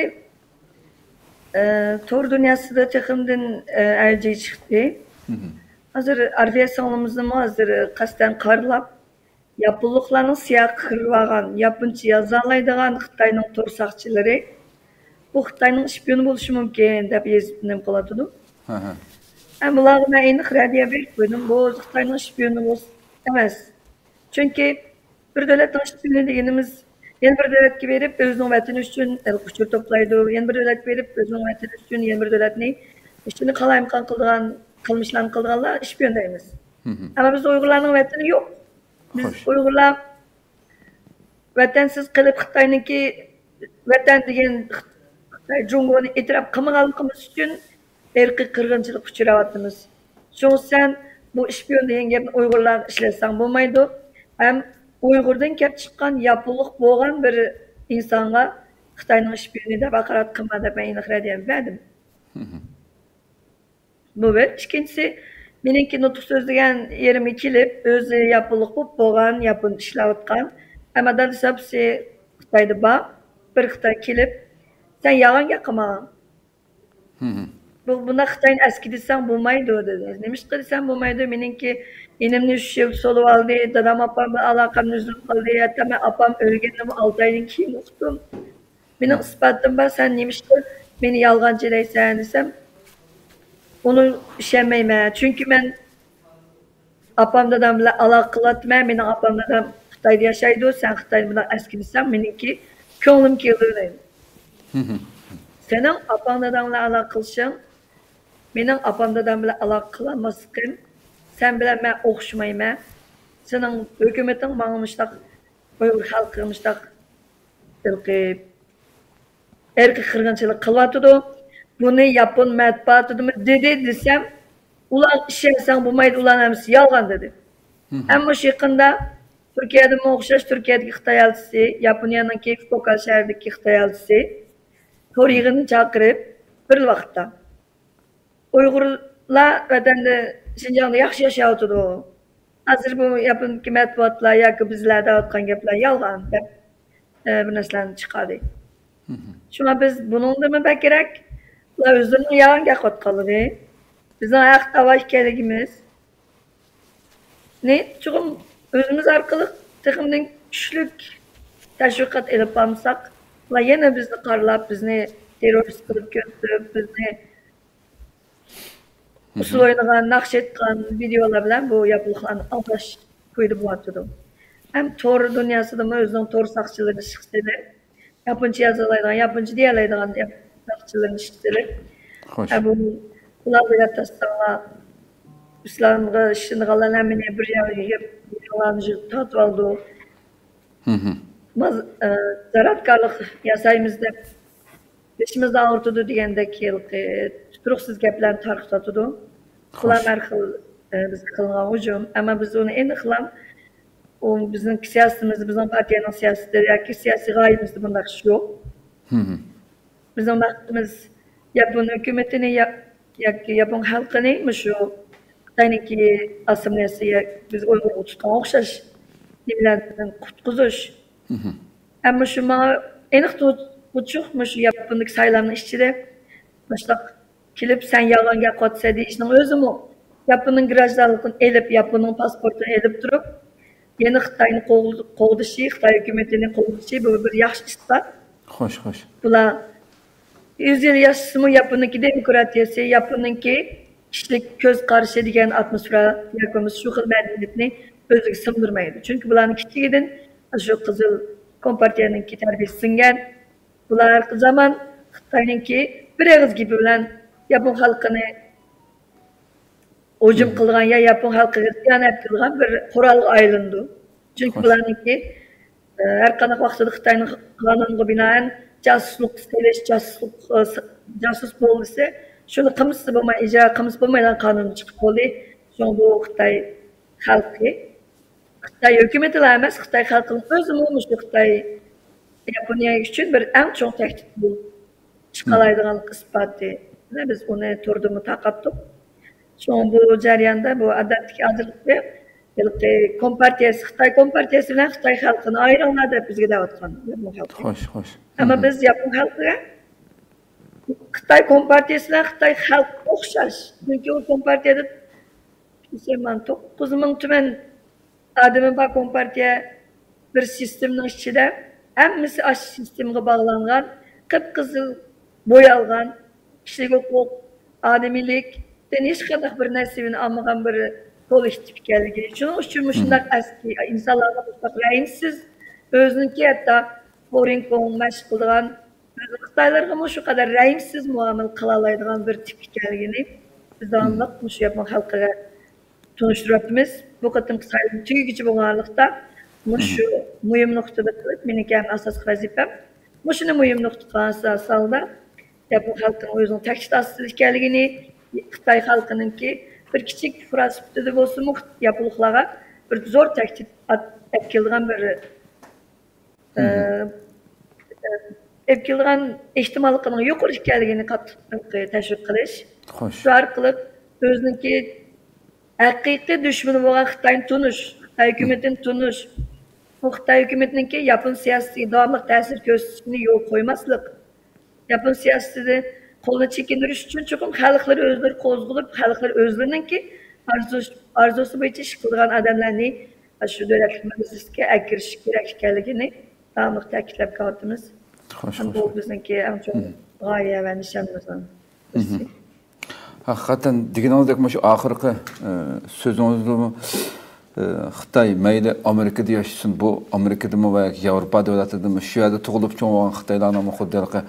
ئە، تور دۇنياسىدا تېخىمدىن، ئە، ئەۋجىگە چىقتى. مهم. ھازىر ئارفىيە سىڭلىمىزنىمۇ ھازىر قەستەن قارىلاپ، ياپونلۇقلارنىڭ سىياقى قىرىۋالغان، ياپونچە يازالايدىغان خىتاينىڭ تور ساقچىلىرى، بۇ خىتاينىڭ شپىيونى بولۇشى مۇمكىن دەپ يېزىپ نېمە قىلىۋاتىدۇ. ھە، ھە. ھە، بۇلارغا مەن ئېنىق رەددىيە بېرىپ قويدۇم، بۇ خىتاينىڭ شپىيونى بولسا ئەمەس. چۈنكى بىر دۆلەتنىڭ شپىيونى دېگىنىمىز يەنە بىر دۆلەتكە بېرىپ، ئۆزىنىڭ ۋەتىنى ئۈچۈن ھېلىقى ئۇچۇر توپلايدۇ، يەنە بىر دۆلەتكە بېرىپ، ئۆزىنىڭ ۋەتىنى ئۈچۈن يەنە بىر دۆلەتنى ئىشىنى قالايمىقان قىلىدىغان قىلمىشلارنى قىلىدىغانلار شپىيون دەيمىز. مهم. ئەمما بىز ئۇيغۇرلارنىڭ ۋەتىنى يوق. بىز خوش. ئۇيغۇرلار ۋەتەنسىز قېلىپ، خىتاينىڭكى ۋەتەن دېگەن خىتاي جۇڭگونى ئېتىراپ قىلمىغانلىقىمىز ئۈچۈن ئىرقىي قىرغىنچىلىققا ئۇچراۋاتىمىز. شۇڭا سەن بۇ شپىيون دېگەن گەپنى ئۇيغۇرلارغا ئىشلەتسەڭ بولمايدۇ. ھەم ئۇيغۇردىن كەپ چىققان ياپونلۇق بولغان بىر ئىنسانغا خىتاينىڭ شپىيونى دەپ ھاقارەت قىلما دەپ مەن ئېنىق رەددىيەمنى بەردىم. مهم. بۇ بىر. ئىككىنچىسى، مېنىڭكى نۇتۇق سۆزلىگەن يېرىمگە كېلىپ، ئۆزى ياپونلۇق بولۇپ بولغان، ياپوندا ئىشلەۋاتقان، ئەمما دادىسى ئاپىسى خىتايدا بار، بىر خىتاي كېلىپ، سەن يالغان گەپ قىلما. مهم. بۇ، بۇنداق خىتاينى ئەسكى دېسەڭ بولمايدۇ، دېدى. نېمىشقا دېسەم بولمايدۇ، مېنىڭكى ئىنىمنى ئۈچ يىل سولىۋالدى، دادام ئاپام بىلەن ئالاقەمنى ئۈزۈپ قالدى، ھەتتا مەن ئاپام ئۆلگەندىمۇ ئالتە ئايدىن كېيىن ئۇقتۇم. مېنىڭ ئىسپاتىم بار، سەن نېمىشقا مېنى يالغانچى دەيسەن دېسەم، ئۇنى ئىشەنمەيمەن. چۈنكى مەن ئاپام دادام بىلەن ئالاقە قىلىۋاتىمەن، مېنىڭ ئاپام دادام خىتايدا ياشايدۇ، سەن خىتاينى بۇنداق ئەسكى دېسەڭ، مېنىڭكى كۆڭلۈم كېلىدۇ دەيدۇ. سېنىڭ ئاپاڭ داداڭ بىلەن ئالاقە قىلىشىڭ، مېنىڭ ئاپام دادام بىلەن ئالاقە قىلالماسلىقىم، سەن بىلەن مەن ئوخشىمايمەن. سېنىڭ ھۆكۈمىتىڭ ماڭا مۇشۇنداق ئۇيغۇر خەلقىگە مۇشۇنداق ھېلىقى ئىرقىي قىرغىنچىلىق قىلىۋاتىدۇ. بۇنى ياپون مەتبۇئاتىدىمۇ دېدى دېسەم، ئۇلار ئىشەنسەڭ بولمايدۇ، ئۇلارنىڭ ھەممىسى يالغان دېدى. مهم. ئەمما مۇشۇ يېقىندا تۈركىيەدىمۇ ئوخشاش، تۈركىيەدىكى خىتاي ئەلچىسى، ياپونىيەنىڭكى فوكال شەھىرىدىكى خىتاي ئەلچىسى تور يىغىنىنى چاقىرىپ، بىر ۋاقىتتا ئۇيغۇرلار ۋەتەندە، شىنجاڭدا ياخشى ياشاۋاتىدۇ. ھازىر بۇ ياپوندىكى مەتبۇئاتلار ياكى بىزلەر دەۋاتقان گەپلەر يالغان دەپ، ئە، بىر نەرسىلەرنى چىقاردى. مهم. شۇڭا بىز بۇنىڭدىنمۇ بەكرەك، ئۇلار ئۆزلىرىنىڭ يالغان گەپ قىلىۋاتقانلىقى، بىزنىڭ ھەق دەۋا ئىكەنلىكىمىزنى چوقۇم ئۆزىمىز ئارقىلىق تېخىمۇ كۈچلۈك تەشۋىقات ئېلىپ بارمىساق، ئۇلار يەنە بىزنى قارىلاپ، بىزنى تېررورىست قىلىپ كۆرسىتىپ، بىزنى ئۇسسۇل ئوينىغان، ناخشا ئېيتقان ۋىدىيولار بىلەن بۇ ياپونلۇقلارنى ئالداش كويىدا بولۇۋاتىدۇ. ھەم تور دۇنياسىدىمۇ ئۆزىنىڭ تور ساقچىلىرىنى ئىشقا سېلىپ، ياپونچە يازالايدىغان، ياپونچە دېيەلەيدىغان ياپون ساقچىلىرىنى ئىشقا سېلىپ، خوش. ھە، بۇ، بۇلارغا ياتاشساڭلار، ئىسلامغا ئىشىنىدىغانلار ھەممىنى بىر يەرگە يىغىپ، يىغىنلارنى تارتىۋالىدۇ. ماز-، ئە، زاراتكارلىق ياسايمىز دەپ، بېشىمىزنى ئاغرىتىدۇ دېگەندەك ھېلىقى تۇتۇرۇقسىز گەپلەرنى تارقىتىۋاتىدۇ. بۇلار خوش. ھەر خىل، ئە، بىزگە قىلىنغان ھۇجۇم. ئەمما بىز ئۇنى ئېنىقلاپ، ئۇ بىزنىڭ سىياسىتىمىزدە، بىزنىڭ پارتىيەنىڭ سىياسىتى ياكى سىياسىي غايىمىزدە بۇنداق ئىش يوق. بىزنىڭ مەقسىتىمىز ياپون ھۆكۈمىتىنى يا-، ياكى ياپون خەلقىنى مۇشۇ خىتاينىڭكى ئاسسىمىلياتسىيە، بىز ئۇيغۇرغا تۇتقان ئوخشاش نېمىلەردىن قۇتقۇزۇش. ئەمما شۇ ماڭا ئېنىق تۇ-، ئوچۇق، مۇشۇ ياپوندىكى سايلامنىڭ ئىچىدە مۇشۇنداق كېلىپ، سەن يالغان گەپ قىلىۋاتىسەن دېيىشنىڭ ئۆزىمۇ، ياپوننىڭ گراژدانلىقىنى ئېلىپ، ياپوننىڭ پاسپورتىنى ئېلىپ تۇرۇپ، يەنە خىتاينى قوغ-، قوغدىشى، خىتاي ھۆكۈمىتىنى قوغدىشى، بۇ بىر ياخشى ئىسپات. خوش، خوش. بۇلار يۈز يىل ياشىسىمۇ، ياپوننىڭكى دېموكراتىيەسى، ياپوننىڭكى كىشىلىك كۆز قارىشى دېگەن ئاتموسفېرا ياكى بولمىسا شۇ خىل مەدەنىيەتنى ئۆزىگە سىڭدۈرمەيدۇ. چۈنكى بۇلارنىڭ كىچىكىدىن شۇ قىزىل كومپارتىيەنىڭكى تەربىيەسى سىڭگەن. بۇلار ھەر زامان خىتاينىڭكى بىر ئېغىز گېپى بىلەن ياپون خەلقىنى ھۇجۇم قىلىدىغان يا ياپون خەلقىگە زىيان ئەپ كېلىدىغان بىر قورالغا ئايلىنىدۇ. چۈنكى بۇلارنىڭكى، ئە، ھەر قانداق ۋاقىتتا خىتاينىڭ قانۇنىغا بىنائەن جاسۇسلۇق سېلىش، جاسۇسلۇق، ئە، س-، جاسۇس بولمىسا، شۇنى قىلمىسا بولماي، ئىجرا قىلمىسا بولمايدىغان قانۇن چىقىپ بولدى. شۇڭا بۇ خىتاي خەلقى، خىتاي ھۆكۈمىتىلا ئەمەس، خىتاي خەلقىنىڭ ئۆزىمۇ مۇشۇ خىتاي ياپونىيە ئۈچۈن بىر ئەڭ چوڭ تەھدىت بولۇپ چىقالايدىغانلىق ئىسپاتى. مانا بىز ئۇنى توردىمۇ تارقاتتۇق. شۇڭا بۇ جەرياندا بۇ ئادەتتىكى ھازىرقى ھېلىقى كومپارتىيەسى، خىتاي كومپارتىيەسى بىلەن خىتاي خەلقىنى ئايرىڭلار دەپ بىزگە دەۋاتقان ياپون خەلقى. خوش، خوش. ئەمما بىز ياپون خەلقىگە خىتاي كومپارتىيەسى بىلەن خىتاي خەلقى ئوخشاش. چۈنكى ئۇ كومپارتىيەدە مۇسۇلمان توققۇز مىڭ تۈمەن ئادىمى بار كومپارتىيە بىر سىستېمىنىڭ ئىچىدە ھەممىسى ئاشۇ سىستېمىغا باغلانغان، قىپقىزىل بويالغان، كىشىلىك ھوقۇق، ئادىمىيلىكتىن ھېچقانداق بىر نەسىبىنى ئالمىغان بىر كوللېكتىپ ئىكەنلىكى. شۇنىڭ ئۈچۈن مۇشۇنداق ئەسكى ئىنسانلارغا مۇشۇنداق رەھىمسىز، ئۆزىنىڭكى ھەتتا فورىن كوڭ مەشىق قىلىدىغان خىتايلارغىمۇ شۇ قەدەر رەھىمسىز مۇئامىلە قىلالايدىغان بىر تىپ ئىكەنلىكىنى بىز داۋاملىق مۇشۇ ياپون خەلقىگە تونۇشتۇرۇۋاتىمىز. بۇ قېتىمقى سايلام تۈگىگۈچە بولغان ئارىلىقتا مۇشۇ مۇھىم نۇقتىدا قىلىپ، مېنىڭكى ھەم ئاساسلىق ۋەزىپەم مۇشۇنى مۇھىم نۇقتا قىلغان ھالدا ياپون خەلقىنىڭ ئۆزىنىڭ تەھدىت ئاستىدا ئىكەنلىكىنى، خىتاي خەلقىنىڭكى بىر كىچىك پۇقرا سۈپىتىدە بولسىمۇ ياپونلۇقلارغا بىر زور تەھدىت ئەپ كېلىدىغان بىر ئە، ئە، ئېلىپ كېلىدىغان ئېھتىماللىقىنىڭ يۇقىرى ئىكەنلىكىنى قاتتىق تەشۋىق قىلىش. خوش. شۇ ئارقىلىق ئۆزىنىڭكى ھەقىقىي دۈشمىنى بولغان خىتاينى تونۇش، خىتاي ھۆكۈمىتىنى تونۇش، بۇ خىتاي ھۆكۈمىتىنىڭكى ياپون سىياسىتىگە داۋاملىق تەسىر كۆرسىتىشىنى يولغا قويماسلىق. ياپون سىياسىتىدىن قولىنى چېكىندۈرۈش ئۈچۈن چوقۇم خەلقلىرى ئۆزلىرى قوزغىلىپ، خەلقلىرى ئۆزلىرىنىڭكى ئارزۇش-، ئارزۇسى بويىچە ئىش قىلىدىغان ئادەملەرنى شۇ دۆلەتلىك مەجلىسكە ئەكىرىش كېرەك ئىكەنلىكىنى داۋاملىق تەكىتلەپ كېلىۋاتىمىز. خوش، ھەم خوش، بۇ خوش. بىزنىڭكى ئەڭ چوڭ غايە ۋە نىشانىمىزنىڭ بىرسى. ھەقىقەتەن دېگىنىڭىزدەك مۇشۇ ئاخىرقى، ئە، سۆزىڭىزدىمۇ، ئە، خىتاي مەيلى ئامېرىكىدا ياشىسۇن، بۇ ئامېرىكىدىمۇ ۋە ياۋروپا دۆلەتلىرىدىمۇ شۇ يەردە تۇغۇلۇپ چوڭ بولغان خىتايلارنىڭمۇ خۇددى ھېلىقى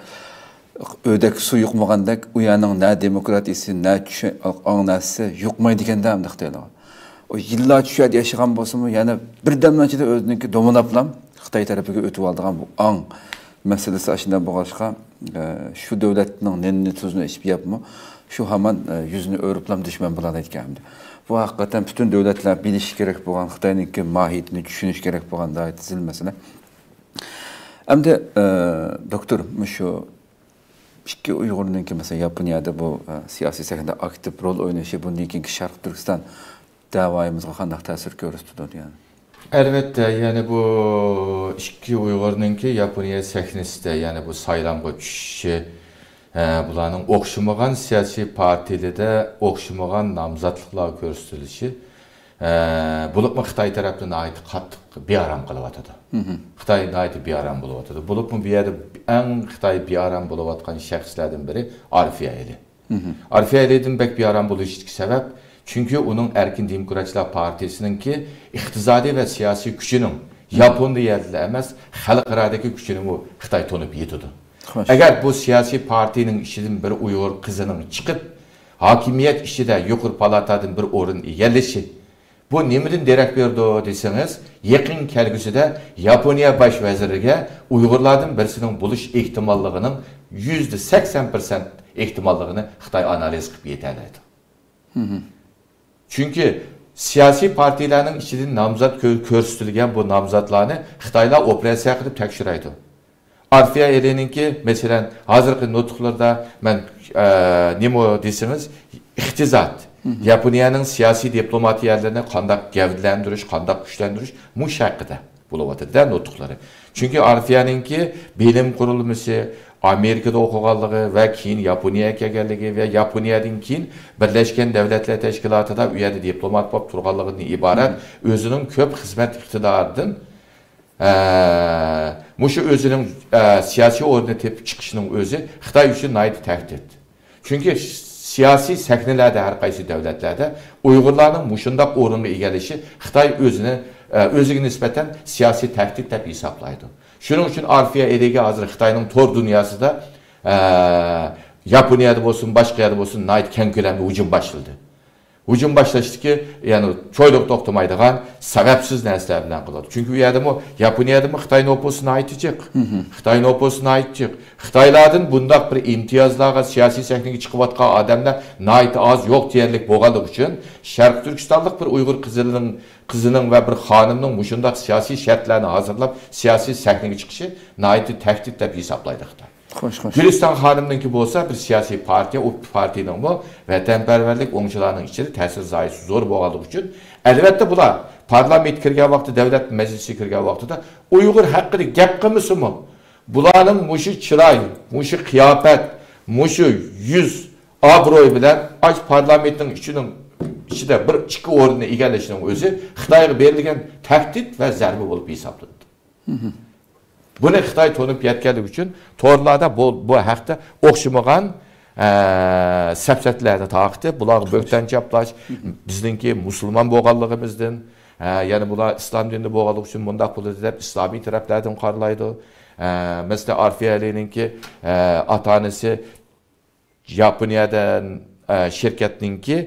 ئۆدەك سۇ يۇقمىغاندەك، ئۇ يەرنىڭ نە دېموكراتىيىسى، نە چۈشەن-، ئاڭ نەرسىسى يۇقمايدىكەن-دە ئەمدى خىتايلارغا. ئۇ يىللارچە شۇ يەردە ياشىغان بولسىمۇ، يەنە بىردەمنىڭ ئىچىدە ئۆزىنىڭكى دومىلاپلا خىتاي تەرىپىگە ئۆتۈۋالىدىغان بۇ ئاڭ مەسىلىسى ئاشۇنداق بولغاچقا، ئە، شۇ دۆلەتنىڭ نېنىنى تۇزىنى ئېچىپ يەپمۇ، شۇ ھامان، ئە، يۈزىنى ئۆرۈپلا دۈشمەن بولالايدىكەن ئەمدى. بۇ ھەقىقەتەن پۈتۈن دۆلەتلەر بىلىشى كېرەك بولغان، خىتاينىڭكى ماھىيىتىنى چۈشىنىشى كېرەك بولغان ناھايىتى زىل مەسىلە. ئەمدى، ئە، دوكتور، مۇشۇ ئىككى ئۇيغۇرنىڭكى، مەسىلەن، ياپونىيەدە بۇ، ئە، سىياسىي سەھنىدە ئاكتىپ رول ئوينىشى بۇندىن كېيىنكى شەرقىي تۈركىستان دەۋايىمىزغا قانداق تەسىر كۆرسىتىدۇ دېگەن؟ ئەلۋەتتە، يەنى بۇ ئىككى ئۇيغۇرنىڭكى ياپونىيە سەھنىسىدە، يەنى بۇ سايلامغا چۈشۈشى، ئە، بۇلارنىڭ ئوخشىمىغان سىياسىي پارتىيىلىرىدە ئوخشىمىغان نامزاتلىقلار كۆرسىتىلىشى، ئە، بولۇپمۇ خىتاي تەرەپتىن ناھايىتى قاتتىق بىئارام قىلىۋاتىدۇ. خىتاي ناھايىتى بىئارام بولۇۋاتىدۇ. بولۇپمۇ بۇ يەردە ئەڭ خىتاي بىئارام بولۇۋاتقان شەخسلەردىن بىرى ئارىف يايلى. ئارفىيە ئەلىدىن بەك بىئارام بولۇشىدىكى سەۋەب، چۈنكى ئۇنىڭ ئەركىن دېموكراتچىلار پارتىيىسىنىڭكى ئىقتىسادىي ۋە سىياسىي كۈچىنىڭ ياپونىيەدىلا ئەمەس، خەلقئارادىكى كۈچىنىمۇ خىتاي تونۇپ يېتىدۇ. ئەگەر بۇ سىياسىي پارتىيىنىڭ ئىچىدىن بىر ئۇيغۇر قىزىنىڭ چىقىپ، ھاكىمىيەت ئىچىدە يۇقىرى پالاتادىن بىر ئورۇن ئىگىلىشى، بۇ نېمىدىن دېرەك بېرىدۇ دېسىڭىز، يېقىن كەلگۈسىدە ياپونىيە باش ۋەزىرىگە ئۇيغۇرلاردىن بىرسىنىڭ بولۇش ئېھتىماللىقىنىڭ يۈزدە سەكسەن پىرسەنت ئېھتىماللىقىنى خىتاي ئانالىز قىلىپ يېتەلەيدۇ. چۈنكى سىياسىي پارتىيىلەرنىڭ ئىچىدىن نامزات كۆ-، كۆرسىتىلگەن بۇ نامزاتلارنى خىتايلار ئوپېراتسىيە قىلىپ تەكشۈرەيدۇ. ئارفىيە ئېلىنىڭكى، مەسىلەن، ھازىرقى نۇتۇقلىرىدا مەن، ئە، نېمە دېسىڭىز، ئىقتىساد، ياپونىيەنىڭ سىياسىي دىپلوماتىيەلىرىنى قانداق گەۋدىلەندۈرۈش، قانداق كۈچلەندۈرۈش، مۇشۇ ھەققىدە بولۇۋاتىدۇ-دە نۇتۇقلىرى. چۈنكى ئارفىيەنىڭكى بىلىم قۇرۇلمىسى، ئامېرىكىدا ئوقۇغانلىقى ۋە كېيىن ياپونىيەگە كەلگەنلىكى ۋە ياپونىيەدىن كېيىن بىرلەشكەن دەۋلەتلەر تەشكىلاتىدا ئۇ يەردە دىپلومات بولۇپ تۇرغانلىقىدىن ئىبارەت ئۆزىنىڭ كۆپ خىزمەت ئىقتىدارىدىن، ئە، مۇشۇ ئۆزىنىڭ، ئە، سىياسىي ئورنىنى تېپىپ چىقىشىنىڭ ئۆزى خىتاي ئۈچۈن ناھايىتى تەھدىت. چۈنكى سىياسىي سەھنىلەردە، ھەر قايسى دۆلەتلەردە ئۇيغۇرلارنىڭ مۇشۇنداق ئورۇنغا ئىگىلىشى خىتاي ئۆزىنى، ئە، ئۆزىگە نىسبەتەن سىياسىي تەھدىت دەپ ھېسابلايدۇ. شۇنىڭ ئۈچۈن ئارفىيە ئېلىگە ھازىر خىتاينىڭ تور دۇنياسىدا، ئە، ياپونىيەدە بولسۇن، باشقا يەردە بولسۇن، ناھايىتى كەڭ كۆلەمدە ھۇجۇم باشلىدى. ھۇجۇم باشلاشتىكى، يەنى چويلۇق توختىمايدىغان سەۋەبسىز نەرسىلەر بىلەن قىلىدۇ. چۈنكى ئۇ يەردىمۇ، ياپونىيەدىمۇ خىتاي نوپۇسى ناھايىتى جىق. خىتاي نوپۇسى ناھايىتى جىق. خىتايلاردىن بۇنداق بىر ئىمتىيازلارغا سىياسىي سەھنىگە چىقىۋاتقان ئادەملەر ناھايىتى ئاز، يوق دېيەرلىك بولغانلىقى ئۈچۈن، شەرقىي تۈركىستانلىق بىر ئۇيغۇر قىزىنىڭ، قىزىنىڭ ۋە بىر خانىمنىڭ مۇشۇنداق سىياسىي شەرتلەرنى ھازىرلاپ، سىياسىي سەھنىگە چىقىشى ناھايىتى تەھدىت دەپ ھېسابلايدۇ خىتاي. خوش، خوش. گۈلىستان خانىمنىڭكى بولسا بىر سىياسىي پارتىيە، ئۇ پارتىيىنىڭمۇ ۋەتەنپەرۋەرلىك ئوڭچىلارنىڭ ئىچىدە تەسىر زايىسى زور بولغانلىقى ئۈچۈن، ئەلۋەتتە، بۇلار پارلامېنتقا كىرگەن ۋاقتىدا، دۆلەت مەجلىسىگە كىرگەن ۋاقتىدا ئۇيغۇر ھەققىدە گەپ قىلمىسىمۇ، بۇلارنىڭ مۇشۇ چىراي، مۇشۇ قىياپەت، مۇشۇ يۈز ئابرۇي بىلەن ئاش پارلامېنتنىڭ ئىچىنىڭ، ئىچىدە بىر ئىككى ئورۇننى ئىگىلىشىنىڭ ئۆزى خىتايغا بېرىلگەن تەھدىت ۋە زەربە بولۇپ ھېسابلىنىدۇ. بۇنى خىتاي تونۇپ يەتكەنلىكى ئۈچۈن تورلاردا بۇ، بۇ ھەقتە ئوخشىمىغان، ئە، سەپسەتىلەرنى تارقىتىپ، بۇلارغا بۆھتان چاپلاش، بىزنىڭكى مۇسۇلمان بولغانلىقىمىزدىن، ئە، يەنى بۇلار ئىسلام دىنىدا بولغانلىقى ئۈچۈن مۇنداق بولىدۇ دەپ ئىسلامىي تەرەپلەردىن قارىلايدۇ. ئە، مەسىلەن، ئارفىيە ئەلىنىڭكى، ئە، ئاتا-ئانىسى ياپونىيەدە، ئە، شىركەتنىڭكى،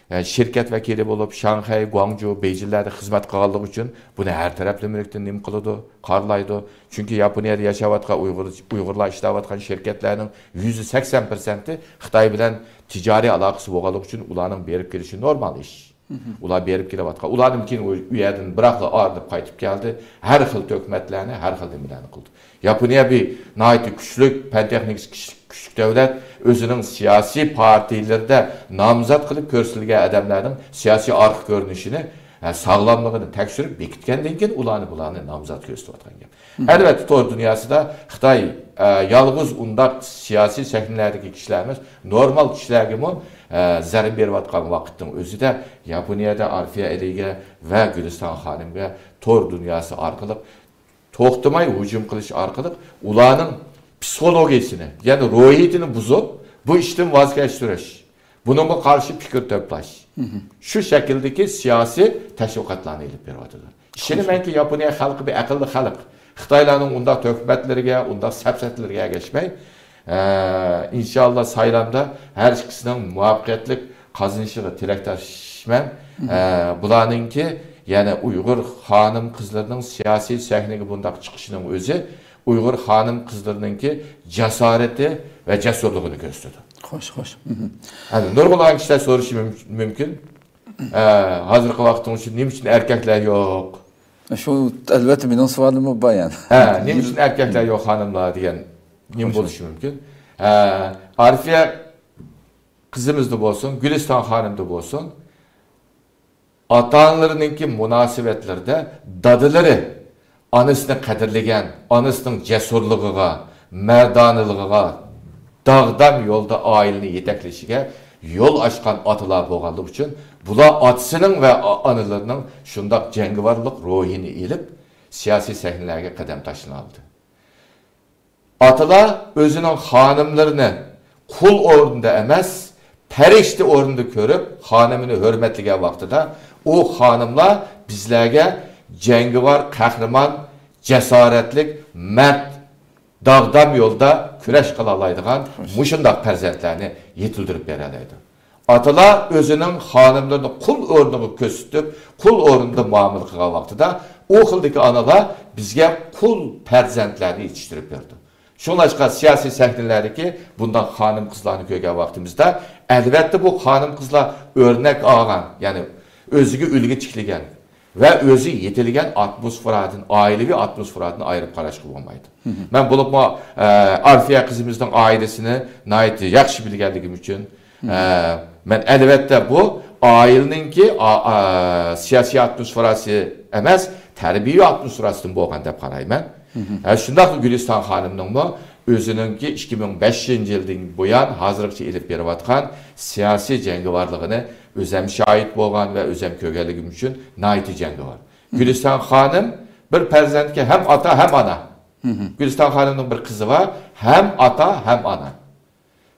ئە، شىركەت ۋەكىلى بولۇپ، شاڭخەي، گۇاڭجۇ، بېيجىڭلاردا خىزمەت قىلغانلىقى ئۈچۈن بۇنى ھەر تەرەپلىمىلىكتىن نېمە قىلىدۇ، قارىلايدۇ. چۈنكى ياپونىيەدە ياشاۋاتقان ئۇيغۇر، ئۇيغۇرلار ئىشلەۋاتقان شىركەتلەرنىڭ يۈزدە سەكسەن پىرسەنتى خىتاي بىلەن تىجارىي ئالاقىسى بولغانلىقى ئۈچۈن ئۇلارنىڭ بېرىپ كېلىشى نورمال ئىش. ئۇلار بېرىپ كېلىۋاتقان. ئۇلاردىن كېيىن ئۇ، ئۇ يەردىن بىراقلا ئايرىلىپ قايتىپ كەلدى. ھەر خىل تۆھمەتلەرنى، ھەر خىل نېمىلەرنى قىلدى. ياپونىيە بىر ناھايىتى كۈچلۈك، پەن تېخنىكىسى كۈچلۈك، كۈچلۈك دۆلەت. ئۆزىنىڭ سىياسىي پارتىيىلىرىدە نامزات قىلىپ كۆرسىتىلگەن ئادەملەرنىڭ سىياسىي ئارقا كۆرۈنۈشىنى، ھە، ساغلاملىقىنى تەكشۈرۈپ بېكىتكەندىن كېيىن ئۇلارنى، بۇلارنى نامزات كۆرسىتىۋاتقان گەپ. ئەلۋەتتە، تور دۇنياسىدا خىتاي، ئە، يالغۇز ئۇنداق سىياسىي سەھنىلەردىكى كىشىلەر ئەمەس، نورمال كىشىلەرگىمۇ، ئە، زەربە بېرىۋاتقان ۋاقىتنىڭ ئۆزىدە ياپونىيەدە ئارفىيە ئەلىگە ۋە گۈلىستان خانىمگە تور دۇنياسى ئارقىلىق توختىماي ھۇجۇم قىلىش ئارقىلىق ئۇلارنىڭ پسىخولوگىيىسىنى، يەنى روھىيىتىنى بۇزۇپ، بۇ ئىشتىن ۋاز كەچتۈرۈش، بۇنىڭغا قارشى پىكىر توپلاش، شۇ شەكىلدىكى سىياسىي تەشۋىقاتلارنى ئېلىپ بېرىۋاتىدۇ. ئىشىنىمەنكى، ياپونىيە خەلقى بىر ئەقىللىق خەلق. خىتايلارنىڭ ئۇنداق تۆھمەتلىرىگە، ئۇنداق سەپسەتىلىرىگە ئەگەشمەي، ئە، ئىنشاللا سايلامدا ھەر ئىككىسىنىڭ مۇۋەپپەقىيەتلىك قازىنىشىغا تىلەكداشمەن. ئە، بۇلارنىڭكى، يەنى ئۇيغۇر خانىم قىزلىرىنىڭ سىياسىي سەھنىگە بۇنداق چىقىشىنىڭ ئۆزى ئۇيغۇر خانىم قىزلىرىنىڭكى جاسارىتى ۋە جەسۇرلۇقىنى كۆرسىتىدۇ. خوش، خوش. ئەمدى نۇرغۇنلىغان كىشىلەر سورىشى مۇم-، مۇمكىن. ئە، ھازىرقى ۋاقىتنىڭ ئىچىدە نېمە ئۈچۈن ئەركەكلەر يوق؟ شۇ، ئەلۋەتتە، مېنىڭ سوئالىممۇ بار، يەنى. ھە، نېمە ئۈچۈن ئەركەكلەر يوق، خانىملار دېگەن نېمە بولۇشى مۇمكىن؟ ئە، ئارفىيە قىزىمىزدا بولسۇن، گۈلىستان خانىمدا بولسۇن، ئاتا-ئانىلىرىنىڭكى مۇناسىۋەتلىرىدە دادىلىرى ئانىسىنى قەدىرلىگەن، ئانىسىنىڭ جەسۇرلۇقىغا، مەردانىلىقىغا، داغدام يولدا ئائىلىنى يېتەكلىشىگە يول ئاچقان ئاتىلار بولغانلىقى ئۈچۈن، بۇلار ئاتىسىنىڭ ۋە ئا-، ئانىلىرىنىڭ شۇنداق جەڭگىۋارلىق روھىنى ئېلىپ، سىياسىي سەھنىلەرگە قەدەم تاشلىۋالدى. ئاتىلار ئۆزىنىڭ خانىملىرىنى قۇل ئورنىدا ئەمەس، پەرىشتە ئورنىدا كۆرۈپ، خانىمىنى ھۆرمەتلىگەن ۋاقتىدا، ئۇ خانىملار بىزلەرگە جەڭگىۋار، قەھرىمان، جاسارەتلىك، مەرد، داغدام يولدا كۈرەش قىلالايدىغان مۇشۇنداق پەرزەنتلەرنى يېتىلدۈرۈپ بېرەلەيدۇ. ئاتىلار ئۆزىنىڭ خانىملىرىنى قۇل ئورنىغا كۆرسىتىپ، قۇل ئورنىدا مۇئامىلە قىلغان ۋاقتىدا، ئۇ خىلدىكى ئانىلار بىزگە قۇل پەرزەنتلەرنى يېتىشتۈرۈپ بېرىدۇ. شۇڭلاشقا سىياسىي سەھنىلەردىكى بۇنداق خانىم-قىزلارنى كۆرگەن ۋاقتىمىزدا، ئەلۋەتتە، بۇ خانىم-قىزلار ئۆرنەك ئالغان، يەنى ئۆزىگە ئۈلگە تىكلىگەن ۋە ئۆزى يېتىلگەن ئاتموسفېرادىن، ئائىلىۋى ئاتموسفېرادىن ئايرىپ قاراشقا بولمايدۇ. مەن بولۇپمۇ، ئە، ئارفىيە قىزىمىزنىڭ ئائىلىسىنى ناھايىتى ياخشى بىلگەنلىكىم ئۈچۈن، ئە، مەن، ئەلۋەتتە، بۇ ئائىلىنىڭكى، ئا-، ئا-، سىياسىي ئاتموسفېراسى ئەمەس، تەربىيە ئاتموسفېراسىدىن بولغان دەپ قارايمەن. ھە، شۇنداقلا گۈلىستان خانىمنىڭمۇ ئۆزىنىڭكى ئىككى مىڭ بەشىنچى يىلدىن بۇيان ھازىرغىچە ئېلىپ بېرىۋاتقان سىياسىي جەڭگىۋارلىقىنى ئۆزەم شاھىت بولغان ۋە ئۆزەم كۆرگەنلىكىم ئۈچۈن ناھايىتى جەڭگىۋار. گۈلىستان خانىم بىر پەرزەنتكە ھەم ئاتا، ھەم ئانا. گۈلىستان خانىمنىڭ بىر قىزى بار، ھەم ئاتا، ھەم ئانا.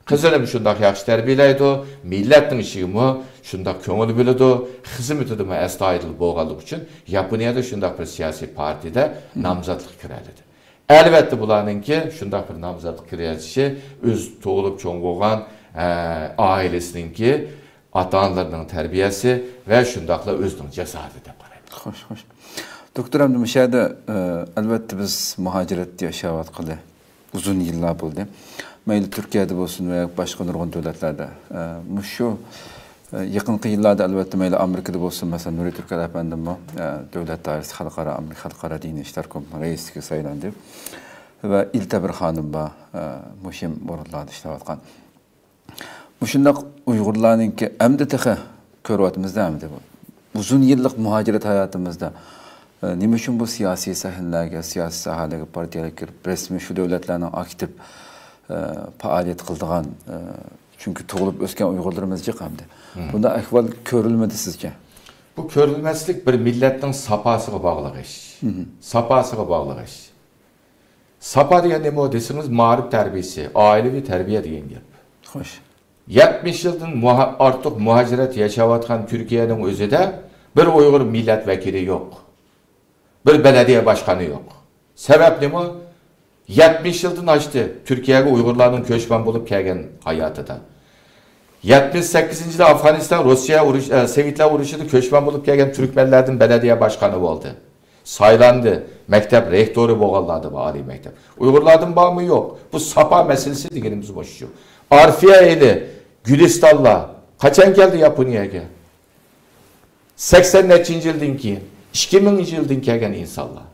قىزىنىمۇ شۇنداق ياخشى تەربىيەلەيدۇ، مىللەتنىڭ ئىشىگىمۇ شۇنداق كۆڭۈل بۆلىدۇ، خىزمىتىدىمۇ ئەستايىدىل بولغانلىقى ئۈچۈن ياپونىيەدە شۇنداق بىر سىياسىي پارتىيىدە نامزاتلىققا كىرەلىدى. ئەلۋەتتە، بۇلارنىڭكى شۇنداق بىر نامزاتلىققا كىرىۋېلىشى ئۆز تۇغۇلۇپ چوڭ بولغان، ئە، ئائىلىسىنىڭكى، ئاتا-ئانىلىرىنىڭ تەربىيەسى ۋە شۇنداقلا ئۆزىنىڭ جاسارىتى دەپ قارايمەن. خوش، خوش. دوكتور، ئەمدى مۇشۇ يەردە، ئە، ئەلۋەتتە بىز مۇھاجىرەتتە ياشاۋاتقىلى ئۇزۇن يىللار بولدى. مەيلى تۈركىيەدە بولسۇن ۋە باشقا نۇرغۇن دۆلەتلەردە، ئە، مۇشۇ، ئە، يېقىنقى يىللاردا ئەلۋەتتە مەيلى ئامېرىكىدا بولسۇن، مەسىلەن، نۇرى تۈركەل ئەپەندىممۇ، ئە، دۆلەت دائىرىسى خەلقئارا، ئامېرىكا خەلقئارا دىنىي ئىشلار كومىتېتىنىڭ رەئىسلىكىگە سايلاندى. ۋە ئىلتەبىر خانىم بار، ئە، مۇھىم ئورۇنلاردا ئىشلەۋاتقان. مۇشۇنداق ئۇيغۇرلارنىڭكى ئەمدى تېخى كۆرۈۋاتىمىزدا ئەمدى بۇ ئۇزۇن يىللىق مۇھاجىرەت ھاياتىمىزدا، ئە، نېمە ئۈچۈن بۇ سىياسىي سەھنىلەرگە، سىياسىي ساھەلەرگە، پارتىيەلەرگە كىرىپ، رەسمىي شۇ دۆلەتلەرنىڭ ئاكتىپ، ئە، پائالىيەت قىلىدىغان، ئە، چۈنكى تۇغۇلۇپ ئۆسكەن ئۇيغۇرلىرىمىز جىق ئەمدى. بۇنداق ئەھۋال كۆرۈلمىدى سىزچە؟ بۇ كۆرۈلمەسلىك بىر مىللەتنىڭ ساپاسىغا باغلىق ئىش. ساپاسىغا باغلىق ئىش. ساپا دېگەن نېمە دېسىڭىز، مائارىپ تەربىيەسى، ئائىلىۋى تەربىيە دېگەن گەپ. خوش. يەتمىش يىلدىن مۇھا-، ئارتۇق مۇھاجىرەت ياشاۋاتقان تۈركىيەنىڭ ئۆزىدە بىر ئۇيغۇر مىللەت ۋەكىلى يوق. بىر بەلەدىيە باشقانى يوق. سەۋەب نېمە؟ يەتمىش يىلدىن ئاشتى تۈركىيەگە ئۇيغۇرلارنىڭ كۆچمەن بولۇپ كەلگەن ھاياتىدا. يەتمىش سەككىزىنچى يىلى ئافغانىستان، روسىيە ئۇرۇش-، ئە، سوۋېتلار ئۇرۇشىدا كۆچمەن بولۇپ كەلگەن تۈركمەنلەردىن بەلەدىيە باشقانى بولدى. سايلاندى. مەكتەپ رېكتورى بولغانلار بار، ئالىي مەكتەپ. ئۇيغۇرلاردىن بارمۇ؟ يوق. بۇ ساپا مەسىلىسى دېگىنىمىز مۇشۇ. ئارفىيە ئېلى، گۈلىستانلار قاچان كەلدى ياپونىيەگە؟ سەكسەن نەچچىنچى يىلدىن كېيىن، ئىككى مىڭىنچى يىلدىن كەلگەن ئىنسانلار.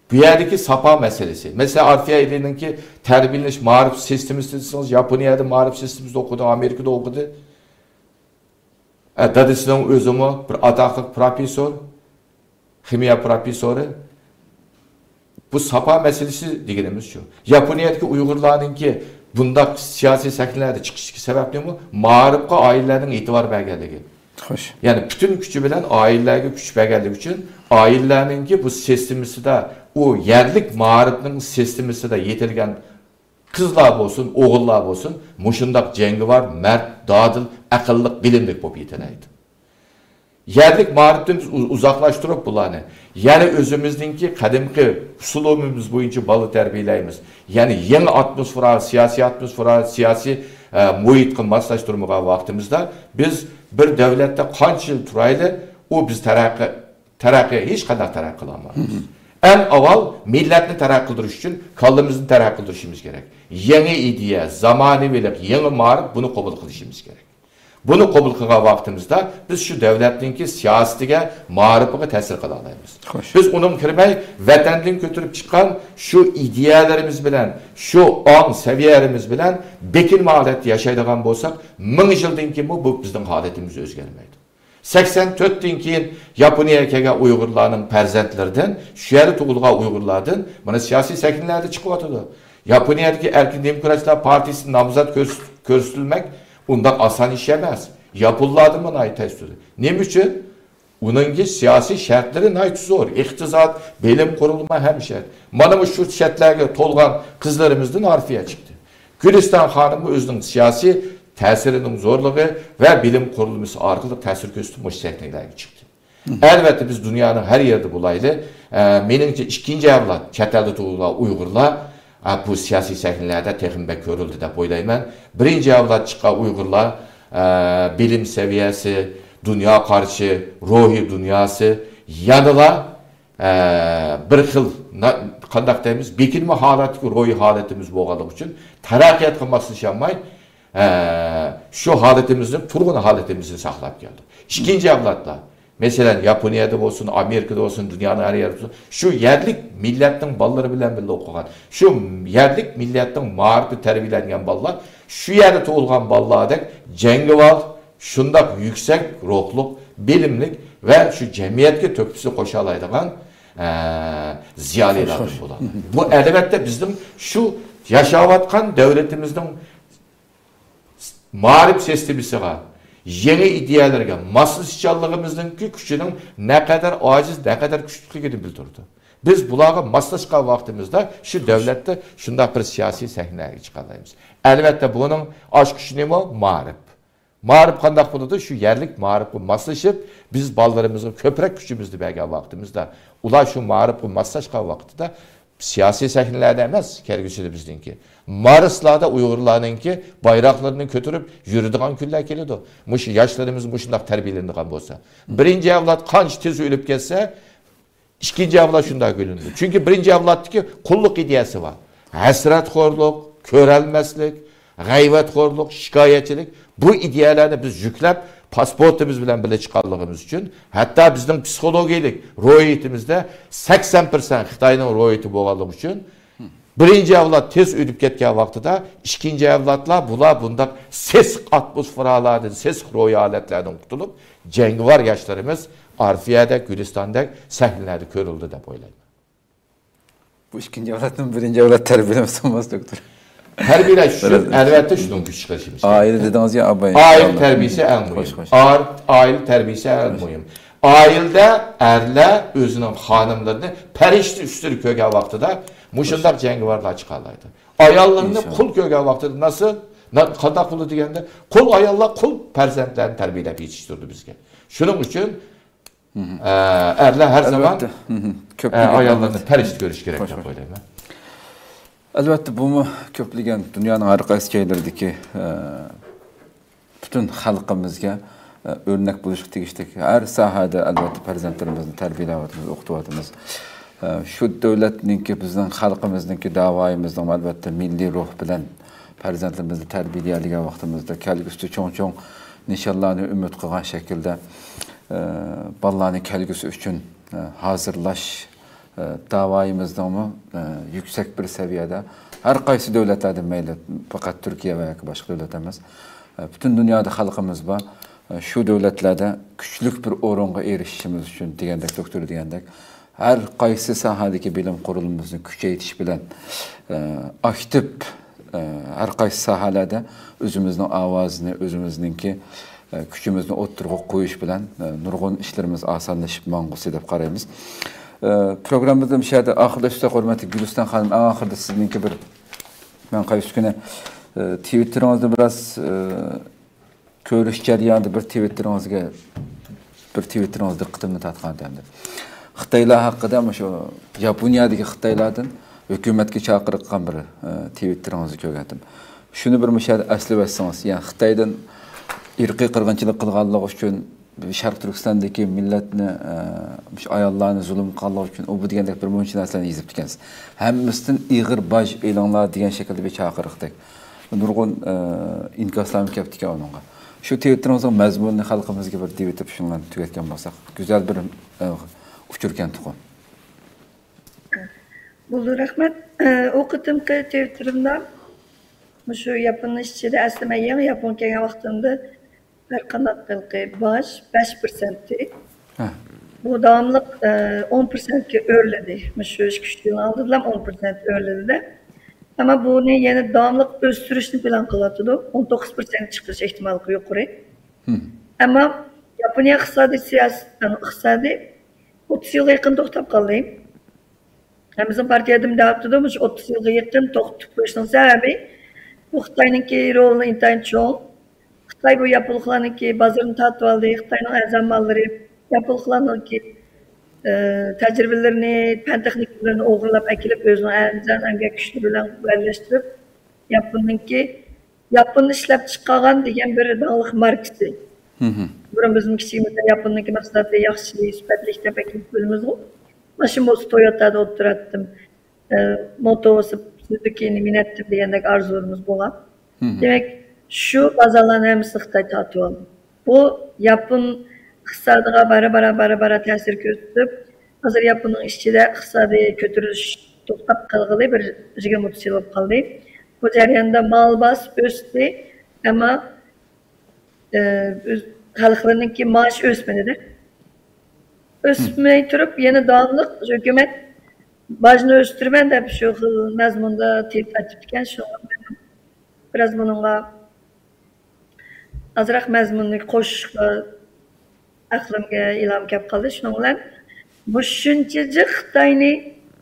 بۇ يەردىكى ساپا مەسىلىسى. مەسىلەن، ئارفىيە ئېلىنىڭكى تەربىيەلەش مائارىپ سىستېمىسى دېسىڭىز، ياپونىيەدە مائارىپ سىستېمىسىدا ئوقۇدى، ئامېرىكىدا ئوقۇدى. ئە، دادىسىنىڭ ئۆزىمۇ بىر ئاتاقلىق پروفېسسور، خىمىيە پروفېسسورى. بۇ ساپا مەسىلىسى دېگىنىمىز شۇ. ياپونىيەدىكى ئۇيغۇرلارنىڭكى بۇنداق سىياسىي سەھنىلەردە چىقىشتىكى سەۋەب نېمە؟ مائارىپقا ئائىلىلەرنىڭ ئېتىبار بەرگەنلىكى. خوش. يەنى پۈتۈن كۈچى بىلەن ئائىلىلەرگە كۈچ بەرگەنلىكى ئۈچۈن ئائىلىلەرنىڭكى بۇ سىستېمىسىدا، ئۇ يەرلىك مائارىپنىڭ سىستېمىسىدا يېتىلگەن قىزلار بولسۇن، ئوغۇللار بولسۇن، مۇشۇنداق جەڭگىۋار، مەرد، دادىل، ئەقىللىق، بىلىملىك بولۇپ يېتىلەيدۇ. يەرلىك مائارىپتىن بىز ئۇ-، ئۇزاقلاشتۇرۇپ بۇلارنى، يەنە ئۆزىمىزنىڭكى قەدىمكى ئۇسلۇبىمىز بويىچە بالا تەربىيەلەيمىز. يەنى يېڭى ئاتموسفېرا، سىياسىي ئاتموسفېرا، سىياسىي، ئە، مۇھىتقا ماسلاشتۇرمىغان ۋاقتىمىزدا بىز بىر دۆلەتتە قانچە يىل تۇرايلى، ئۇ بىز تەرەققىي، تەرەققىي، ھېچقانداق تەرەققىي قىلالمايمىز. ئەڭ ئاۋۋال مىللەتنى تەرەققىي قىلدۇرۇش ئۈچۈن كاللىمىزنى تەرەققىي قىلدۇرۇشىمىز كېرەك. يېڭى ئىدىيە، زامانىۋىلىق، يېڭى مائارىپ، بۇنى قوبۇل قىلىشىمىز كېرەك. بۇنى قوبۇل قىلغان ۋاقتىمىزدا بىز شۇ دۆلەتنىڭكى سىياسىتىگە، مائارىپىغا تەسىر قىلالايمىز. خوش. بىز ئۇنىڭغا كىرمەي، ۋەتەندىن كۆتۈرۈپ چىققان شۇ ئىدىيەلىرىمىز بىلەن، شۇ ئاڭ سەۋىيەلىرىمىز بىلەن بېكىنمە ھالەتتە ياشايدىغان بولساق، مىڭ يىلدىن كېيىنمۇ بۇ بىزنىڭ ھالىتىمىز ئۆزگەرمەيدۇ. سەكسەن تۆتتىن كېيىن ياپونىيەگە كەلگەن ئۇيغۇرلارنىڭ پەرزەنتلىرىدىن، شۇ يەردە تۇغۇلغان ئۇيغۇرلاردىن مانا سىياسىي سەھنىلەردە چىقىۋاتىدۇ. ياپونىيەدىكى ئەركىن دېموكراتلار پارتىيىسىدىن نامزات كۆرس-، كۆرسىتىلمەك ئۇنداق ئاسان ئىش ئەمەس. ياپونلاردىنمۇ ناھايىتى تەس تۇرىدۇ. نېمە ئۈچۈن؟ ئۇنىڭكى سىياسىي شەرتلىرى ناھايىتى زور. ئىقتىساد، بىلىم قۇرۇلما ھەم شەرت. مانا مۇشۇ شەرتلەرگە تولغان قىزلىرىمىزدىن ئارفىيە چىقتى. گۈلىستان خانىممۇ ئۆزىنىڭ سىياسىي تەسىرىنىڭ زورلۇقى ۋە بىلىم قۇرۇلمىسى ئارقىلىق تەسىر كۆرسىتىپ مۇشۇ سەھنىلەرگە چىقتى. ئەلۋەتتە، بىز دۇنيانىڭ ھەر يېرىدە بولايلى، ئە، مېنىڭچە، ئىككىنچى ئەۋلاد چەت ئەلدە تۇغۇلغان ئۇيغۇرلار، ئە، بۇ سىياسىي سەھنىلەردە تېخىمۇ بەك كۆرۈلدى دەپ ئويلايمەن. بىرىنچى ئەۋلاد چىققان ئۇيغۇرلار، ئە، بىلىم سەۋىيەسى، دۇنيا قارىشى، روھىي دۇنياسى يەنىلا، ئە، بىر خىل، نا-، قانداق دەيمىز، بېكىنمە ھالەتتىكى روھىي ھالىتىمىز بولغانلىقى ئۈچۈن تەرەققىياتقا ماسلىشالماي، ئە، شۇ ھالىتىمىزنى، تۇرغان ھالىتىمىزنى ساقلاپ كەلدۇق. ئىككىنچى ئەۋلادلار، مەسىلەن، ياپونىيەدە بولسۇن، ئامېرىكىدا بولسۇن، دۇنيانىڭ ھەر يېرىدە بولسۇن، شۇ يەرلىك مىللەتنىڭ بالىلىرى بىلەن بىللە ئوقۇغان، شۇ يەرلىك مىللەتنىڭ مائارىپى تەربىيەلەنگەن بالىلار، شۇ يەردە تۇغۇلغان بالىلاردەك جەڭگىۋار، شۇنداق يۈكسەك روھلۇق، بىلىملىك ۋە شۇ جەمئىيەتكە تۆھپىسىنى قوشالايدىغان، ئە، زىيالىيلاردىن بولىدۇ. بۇ، ئەلۋەتتە، بىزنىڭ شۇ ياشاۋاتقان دۆلىتىمىزنىڭ مائارىپ سىستېمىسىغا، يېڭى ئىدىيەلەرگە ماسلىشىشچانلىقىمىزنىڭكى كۈچىنىڭ نەقەدەر ئاجىز، نەقەدەر كۈچلۈكلۈكىنى بىلدۈرىدۇ. بىز بۇلارغا ماسلاشقان ۋاقتىمىزدا شۇ دۆلەتتە شۇنداق بىر سىياسىي سەھنىگە چىقالايمىز. ئەلۋەتتە، بۇنىڭ ئاچقۇچى نېمە؟ مائارىپ. مائارىپ قانداق بولىدۇ؟ شۇ يەرلىك مائارىپقا ماسلىشىپ، بىز بالىلىرىمىزغا كۆپرەك كۈچىمىزنى بەرگەن ۋاقتىمىزدا، ئۇلار شۇ مائارىپقا ماسلاشقان ۋاقتىدا سىياسىي سەھنىلەردە ئەمەس، كەلگۈسىدە بىزنىڭكى، مارسلاردا ئۇيغۇرلارنىڭكى بايراقلىرىنى كۆتۈرۈپ يۈرىدىغان كۈنلەر كېلىدۇ. مۇشۇ ياشلىرىمىز مۇشۇنداق تەربىيەلىنىدىغان بولسا. بىرىنچى ئەۋلاد قانچە تېز ئۆلۈپ كەتسە، ئىككىنچى ئەۋلاد شۇنداق ئۆلىدۇ. چۈنكى بىرىنچى ئەۋلادتىكى قۇللۇق ئىدىيەسى بار. ھەسرەتخورلۇق، كۆرەلمەسلىك، غەيۋەتخورلۇق، شىكايەتچىلىك، بۇ ئىدىيەلەرنى بىز يۈكلەپ، پاسپورتىمىز بىلەن بىللە چىققانلىقىمىز ئۈچۈن، ھەتتا بىزنىڭ پسىخولوگىيەلىك روھىيىتىمىزدە سەكسەن پىرسەنت خىتاينىڭ روھىيىتى بولغانلىقى ئۈچۈن، بىرىنچى ئەۋلاد تېز ئۆلۈپ كەتكەن ۋاقتىدا، ئىككىنچى ئەۋلادلار، بۇلار بۇنداق سېسىق ئاتموسفېرالاردا، سېسىق روھىي ھالەتلەردىن قۇتۇلۇپ، جەڭگىۋار ياشلىرىمىز ئارفىيەدەك، گۈلىستاندەك سەھنىلەردە كۆرۈلدى دەپ ئويلايمەن. بۇ ئىككىنچى ئەۋلادتىن بىرىنچى ئەۋلاد تەربىيەلىمىسە بولماس، دوكتور. تەربىيەلەش ئۈچۈن، ئەلۋەتتە، شۇنىڭ كۈچ چىقىرىشىمىز كېرەك. ئائىلە دېدىڭىز يا، ئاباي؟ ئائىلە تەربىيەسى ئەڭ مۇھىم. خوش، خوش. ئار-، ئائىلە تەربىيەسى ئەڭ مۇھىم. ئائىلىدە ئەرلەر ئۆزىنىڭ خانىملىرىنى پەرىشتە ئۈستىدە كۆرگەن ۋاقتىدا مۇشۇنداق جەڭگىۋارلار چىقالايدۇ. ئاياللىرىنى قۇل كۆرگەن ۋاقتىدا ناسىل، نا-، قانداق بولىدۇ دېگەندە، قۇل ئاياللار قۇل پەرزەنتلەرنى تەربىيەلەپ يېتىشتۈردى بىزگە. شۇنىڭ ئۈچۈن ئە، ئەرلەر ھەر زامان، ئەلۋەتتە، ئە، كۆپلىگەن ئاياللارنى پەرىشتە كۆرۈشى كېرەك خوش، دەپ خوش. ئويلايمەن. ئەلۋەتتە، بۇمۇ كۆپلىگەن دۇنيانىڭ ھەر قايسى جايلىرىدىكى، ئە، پۈتۈن خەلقىمىزگە، ئە، ئۆرنەك بولۇشقا تېگىشلىك. ھەر ساھەدە، ئەلۋەتتە، پەرزەنتلىرىمىزنى تەربىيەلەۋاتىمىز، ئوقۇتۇۋاتىمىز. ئە، شۇ دۆلەتنىڭكى، بىزنىڭ خەلقىمىزنىڭكى داۋايىمىزنىڭ، ئەلۋەتتە، مىللىي روھ بىلەن پەرزەنتلىرىمىزنى تەربىيەلىگەن ۋاقتىمىزدا كەلگۈسىدە چوڭ-چوڭ نىشانلارنى ئۈمىد قىلغان شەكىلدە، ئە، بالىلارنى كەلگۈسى ئۈچۈن، ئە، ھازىرلاش، ئە، داۋايىمىزنىڭمۇ، ئە، يۈكسەك بىر سەۋىيەدە ھەر قايسى دۆلەتلەردە، مەيلى پەقەت تۈركىيە ۋە ياكى باشقا دۆلەت ئەمەس، ئە، پۈتۈن دۇنيادا خەلقىمىز بار. ئە، شۇ دۆلەتلەردە كۈچلۈك بىر ئورۇنغا ئېرىشىشىمىز ئۈچۈن دېگەندەك، دوكتور دېگەندەك، ھەر قايسى ساھەدىكى بىلىم قۇرۇلمىمىزنى كۈچەيتىش بىلەن، ئە، ئاكتىپ، ئە، ھەر قايسى ساھەلەردە ئۆزىمىزنىڭ ئاۋازىنى، ئۆزىمىزنىڭكى، ئە، كۈچىمىزنى ئوتتۇرىغا قويۇش بىلەن، ئە، نۇرغۇن ئىشلىرىمىز ئاسانلىشىپ ماڭغۇسى دەپ قارايمىز. ئە، پروگراممىمىزنى مۇشۇ يەردە ئاخىرلاشتۇرساق، ھۆرمەتلىك گۈلىستان خانىم، ئەڭ ئاخىرىدا سىزنىڭكى بىر، مەن قايسى كۈنى، ئە، تىۋىتتېرىڭىزنى بىراز، ئە، كۆرۈش جەريانىدا بىر تىۋىتتېرىڭىزگە، بىر تىۋىتتېرىڭىز دىققىتىمنى تارتقانىدى ئەمدى. خىتايلار ھەققىدە مۇشۇ ياپونىيەدىكى خىتايلاردىن ھۆكۈمەتكە چاقىرىق قىلغان بىر، ئە، تىۋىتتېرىڭىزنى كۆرگەنتىم. شۇنى بىر مۇشۇ يەردە ئەسلىۋەتسىڭىز، يەنى خىتايدىن ئىرقىي قىرغىنچىلىق قىلغانلىقى ئۈچۈن شەرقىي تۈركىستاندىكى مىللەتنى، ئە، مۇشۇ ئاياللارنى زۇلۇم قىلغانلىقى ئۈچۈن ئۇ بۇ دېگەندەك بىر مۇنچە نەرسىلەرنى يېزىپتىكەنسىز. ھەممىسىدىن ئېغىر باج ئېلىڭلار دېگەن شەكىلدە بىر چاقىرىقتەك. نۇرغۇن، ئە، ئىنكاسلارمۇ كەپتىكەن ئۇنىڭغا. شۇ تىۋىتتېرىڭىزنىڭ مەزمۇنىنى خەلقىمىزگە بىر دېۋىتىپ شۇنىڭ بىلەن تۈگەتكەن بولساق، گۈزەل بىر، ئە، ئۇچۇركەنتىقۇ. بولدى، رەھمەت. ئە، ئۇ قېتىمقى تىۋىتتېرىمدا مۇشۇ ياپوننىڭ ئىچىدە، ئەسلى مەن يېڭى ياپونغا كەلگەن ۋاقتىمدا ھەر قانداق ھېلىقى باج بەش پىرسەنتتى. ھە. بۇ داۋاملىق، ئە، ئون پىرسەنتكە ئۆرلىدى. مۇشۇ ئىككى، ئۈچ يىلنىڭ ئالدىدىلا ئون پىرسەنت ئۆرلىدى-دە. ئەمما بۇنى يەنە داۋاملىق ئۆستۈرۈشنى پىلان قىلىۋاتىدۇ. ئون توققۇز پىرسەنت چىقىرىش ئېھتىماللىقى يۇقىرى. ھىم. ئەمما ياپونىيە ئىقتىسادىي سىياسىتى، ئىقتىسادى ئوتتۇز يىلغا يېقىن توختاپ قالدى. ھەم بىزنىڭ پارتىيەدىمۇ دەۋاتىدۇ، مۇشۇ ئوتتۇز يىلغا يېقىن توختىتىپ قويۇشنىڭ سەۋەبى، بۇ خىتاينىڭكى رولى ئىنتايىن چوڭ. خىتاي بۇ ياپونلۇقلارنىڭكى بازىرىنى تارتىۋالدى. خىتاينىڭ ئەرزان ماللىرى ياپونلۇقلارنىڭكى، ئە، تەجرىبىلىرىنى، پەن تېخنىكىلىرىنى ئوغرىلاپ ئەكېلىپ، ئۆزىنىڭ ئەرزان ئەمگەك كۈچلىرى بىلەن بىرلەشتۈرۈپ، ياپوننىڭكى، ياپوندا ئىشلەپ چىقارغان دېگەن بىر داڭلىق ماركىسى. بۇرۇن بىزنىڭ كىچىكىمىزدە ياپوننىڭكى مەھسۇلاتى ياخشى، سۈپەتلىك دەپ ئەكېلىپ بىلىمىزغۇ. ماشىنا بولسا تويوتادا ئولتۇراتتىم. ئە، موتور بولسا سۈزۈكىنى مىنەتتىم دېگەندەك ئارزۇلىرىمىز بولغان. دېمەك، شۇ بازارلارنى ھەممىسىنى خىتاي تارتىۋالدى. بۇ ياپون ئىقتىسادىغا بارا-بارا، بارا-بارا تەسىر كۆرسىتىپ، ھازىر ياپوننىڭ ئىچىدە ئىقتىسادىي كۆتۈرۈلۈش توختاپ قالغىلى بىر يىگىرمە ئوتتۇز يىل بولۇپ قالدى. بۇ جەرياندا مال باسىپ ئۆستى، ئەمما، ئە، ئۆز-، خەلقلىرىنىڭكى مائاشى ئۆسمىدى-دە. ئۆسمەي تۇرۇپ، يەنە داۋاملىق ھۆكۈمەت باجنى ئۆستۈرىمەن دەپ شۇ خىل مەزمۇندا تېلېفون ئېتىپتىكەن. شۇڭا مەن بىراز بۇنىڭغا ئازراق مەزمۇننى قوشۇشقا ئەقلىمگە ئىلھام كەپ قالدى. شۇنىڭ بىلەن مۇشۇنچە جىق خىتاينى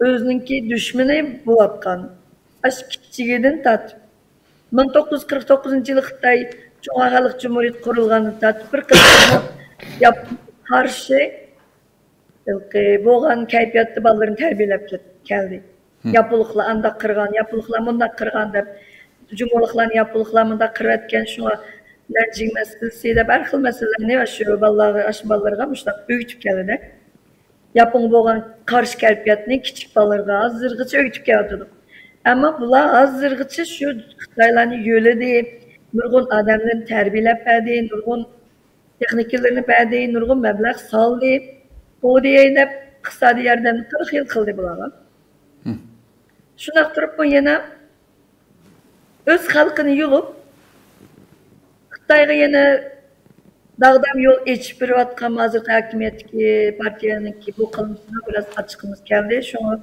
ئۆزىنىڭكى دۈشمىنى بولۇۋاتقان، ئاشۇ كىچىكىدىن تارتىپ، مىڭ توققۇز يۈز قىرىق توققۇزىنچى يىلى خىتاي جۇڭخۇا خەلق جۇمھۇرىيىتى قۇرۇلغاندىن تارتىپ، بىر قېتىممۇ ياپونغا قارشى ھېلىقى بولغان كەيپىياتتا بالىلىرىنى تەربىيەلەپ كەت-، كەلدى. ياپونلۇقلار ئانداق قىرغان، ياپونلۇقلار مۇنداق قىرغان دەپ، جۇڭگولۇقلارنى ياپونلۇقلار مۇنداق قىرىۋەتكەن، شۇڭا نەنجىڭ مەسىلىسى دەپ ھەر خىل مەسىلىلەرنى ئاشۇ بالىلارغا، ئاشۇ بالىلىرىغا مۇشۇنداق ئۆگىتىپ كەلدى. ياپونغا بولغان قارشى كەيپىياتنى كىچىك بالىلىرىغا ھازىرغىچە ئۆگىتىپ كېلىۋاتىدۇ. ئەمما بۇلار ھازىرغىچە شۇ خىتايلارنى يۆلىدى، نۇرغۇن ئادەملەرنى تەربىيەلەپ بەردى، نۇرغۇن تېخنىكلىرىنى بەردى، نۇرغۇن مەبلەغ سالدى، ئۇ دېگەي دەپ ئىقتىسادىي ياردەمنى قىرىق يىل قىلدى بۇلارغا. شۇنداق تۇرۇپمۇ يەنە ئۆز خەلقىنى يۇلۇپ، خىتايغا يەنە داغدام يول ئېچىپ بېرىۋاتقان ھازىرقى ھاكىمىيەتتىكى پارتىيەنىڭكى بۇ قىلمىشىغا بىراز ئاچچىقىمىز كەلدى. شۇڭا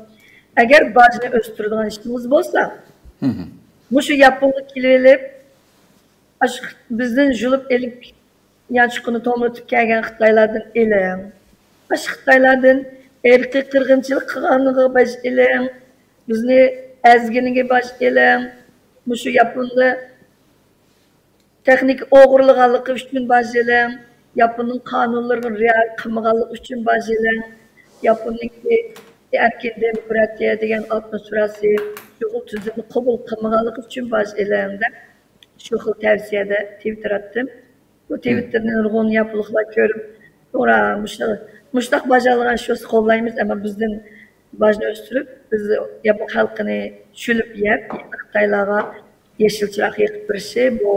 ئەگەر باجنى ئۆستۈرىدىغان ئىشىڭىز بولسا، مۇشۇ ياپونغا كېلىۋېلىپ، ئاشۇ بىزدىن يۇلۇپ ئېلىپ يانچۇقىنى توملىتىپ كەلگەن خىتايلاردىن ئېلىڭ. ئاشۇ خىتايلاردىن ئىرقىي قىرغىنچىلىق قىلغانلىقىغا باج ئېلىڭ. بىزنى ئەزگىنىگە باج ئېلىڭ. مۇشۇ ياپوندا تېخنىكا ئوغرىلىغانلىقى ئۈچۈن باج ئېلىڭ. ياپوننىڭ قانۇنلىرىغا رىئايە قىلمىغانلىقى ئۈچۈن باج ئېلىڭ. ياپوننىڭكى ئەركىن دېموكراتىيە دېگەن ئاتموسفېراسى، شۇ خىل تۈزۈمنى قوبۇل قىلمىغانلىقى ئۈچۈن باج ئېلىڭ دەپ شۇ خىل تەۋسىيەدە تىۋىتتېر ئاتتىم. بۇ تىۋىتتېرنى نۇرغۇن ياپونلۇقلار كۆرۈپ، توغرا، مۇشۇ-، مۇشۇنداق باج ئالىدىغان ئىش بولسا قوللايمىز، ئەمما بىزدىن باجنى ئۆستۈرۈپ، بىز ياپون خەلقىنى شۈلۈپ يەپ، خىتايلارغا يېشىل چىراغ يېقىپ بېرىشى، بۇ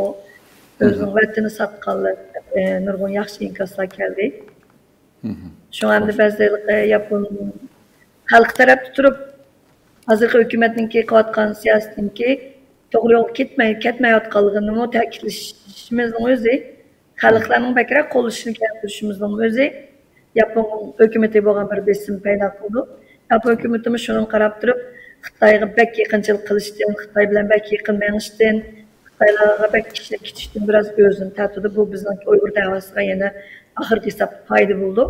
ئۆزىنىڭ ۋەتىنى ساتقانلىق، ئە، نۇرغۇن ياخشى ئىنكاسلار كەلدى. شۇڭا ئەمدى بەزىدە ھېلىقى ياپون خەلقى تەرەپتە تۇرۇپ، ھازىرقى ھۆكۈمەتنىڭكى قىلىۋاتقان سىياسىتىنىڭكى توغرا يولغا كەتمەي، كەتمەيۋاتقانلىقىنىمۇ تەكىتلىشىمىزنىڭ ئۆزى، خەلقلەرنىڭ بەكرەك قوللىشىنى كەلتۈرۈشىمىزنىڭ ئۆزى، ياپون ھۆكۈمىتى بولغان بىر بېسىم پەيدا قىلىدۇ. ياپون ھۆكۈمىتىمۇ شۇنىڭغا قاراپ تۇرۇپ، خىتايغا بەك يېقىنچىلىق قىلىشتىن، خىتاي بىلەن بەك يېقىن مېڭىشتىن، خىتايلارغا بەك ئىشىنىپ كېتىشتىن بىراز ئۆزىنى تارتىدۇ. بۇ بىزنىڭ ئۇيغۇر دەۋاسىغا يەنە ئاخىرقى ھېسابتا پايدا بولىدۇ.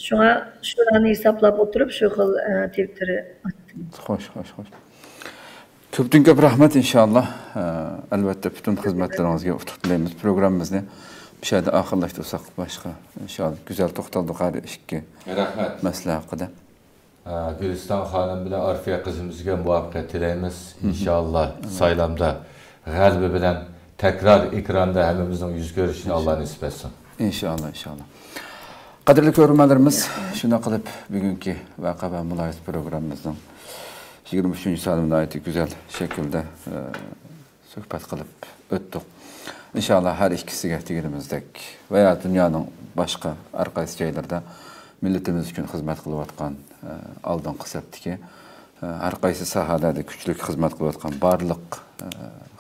شۇڭا شۇلارنى ھېسابلاپ ئولتۇرۇپ شۇ خىل، ئە، تىۋىتتېر ئاتتىم. خوش، خوش، خوش. كۆپتىن كۆپ رەھمەت، ئىنشاللا. ئە، ئەلۋەتتە، پۈتۈن خىزمەتلىرىڭىزگە ئۇتۇق تىلەيمىز. پروگراممىمىزنى مۇشۇ يەردە ئاخىرلاشتۇرساق باشقا. ئىنشاللا، گۈزەل توختالدۇق ھەر ئىككى رەھمەت. مەسىلە ھەققىدە. ئە، گۈلىستان خانىم بىلەن ئارفىيە قىزىمىزگە مۇۋەپپەقىيەت تىلەيمىز. ئىنشاللا، سايلامدا غەلىبە بىلەن تەكرار ئېكراندا ھەممىمىزنىڭ يۈز كۆرۈشىنى ئاللا نېسىپ ئەتسۇن. ئىنشاللا، ئىنشاللا. قەدىرلىك كۆرۈرمەنلىرىمىز، شۇنداق قىلىپ بۈگۈنكى ۋەقە ۋە مۇلاھىزە پروگراممىمىزنىڭ يىگىرمە ئۈچىنچى سانىنى ناھايىتى گۈزەل شەكىلدە، ئە، سۆھبەت قىلىپ ئۆتتۇق. ئىنشاللا ھەر ئىككىسىگە دېگىنىمىزدەك ۋە يا دۇنيانىڭ باشقا ھەر قايسى جايلىرىدا مىللىتىمىز ئۈچۈن خىزمەت قىلىۋاتقان، ئە، ئالدىنقى سەپتىكى، ئە، ھەر قايسى ساھەلەردە كۈچلۈك خىزمەت قىلىۋاتقان بارلىق، ئە،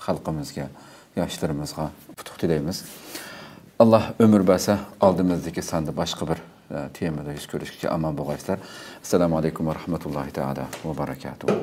خەلقىمىزگە، ياشلىرىمىزغا ئۇتۇق تىلەيمىز. ئاللا ئۆمۈر بەرسە، ئالدىمىزدىكى ساندا باشقا بىر، ئە، تېمىدا يۈز كۆرۈشكىچە ئامان بولغايسىلەر. ئەسسالامۇ ئەلەيكۇم ۋە رەھمەتۇللاھى تائالا ۋە بەرەكاتۇھۇ.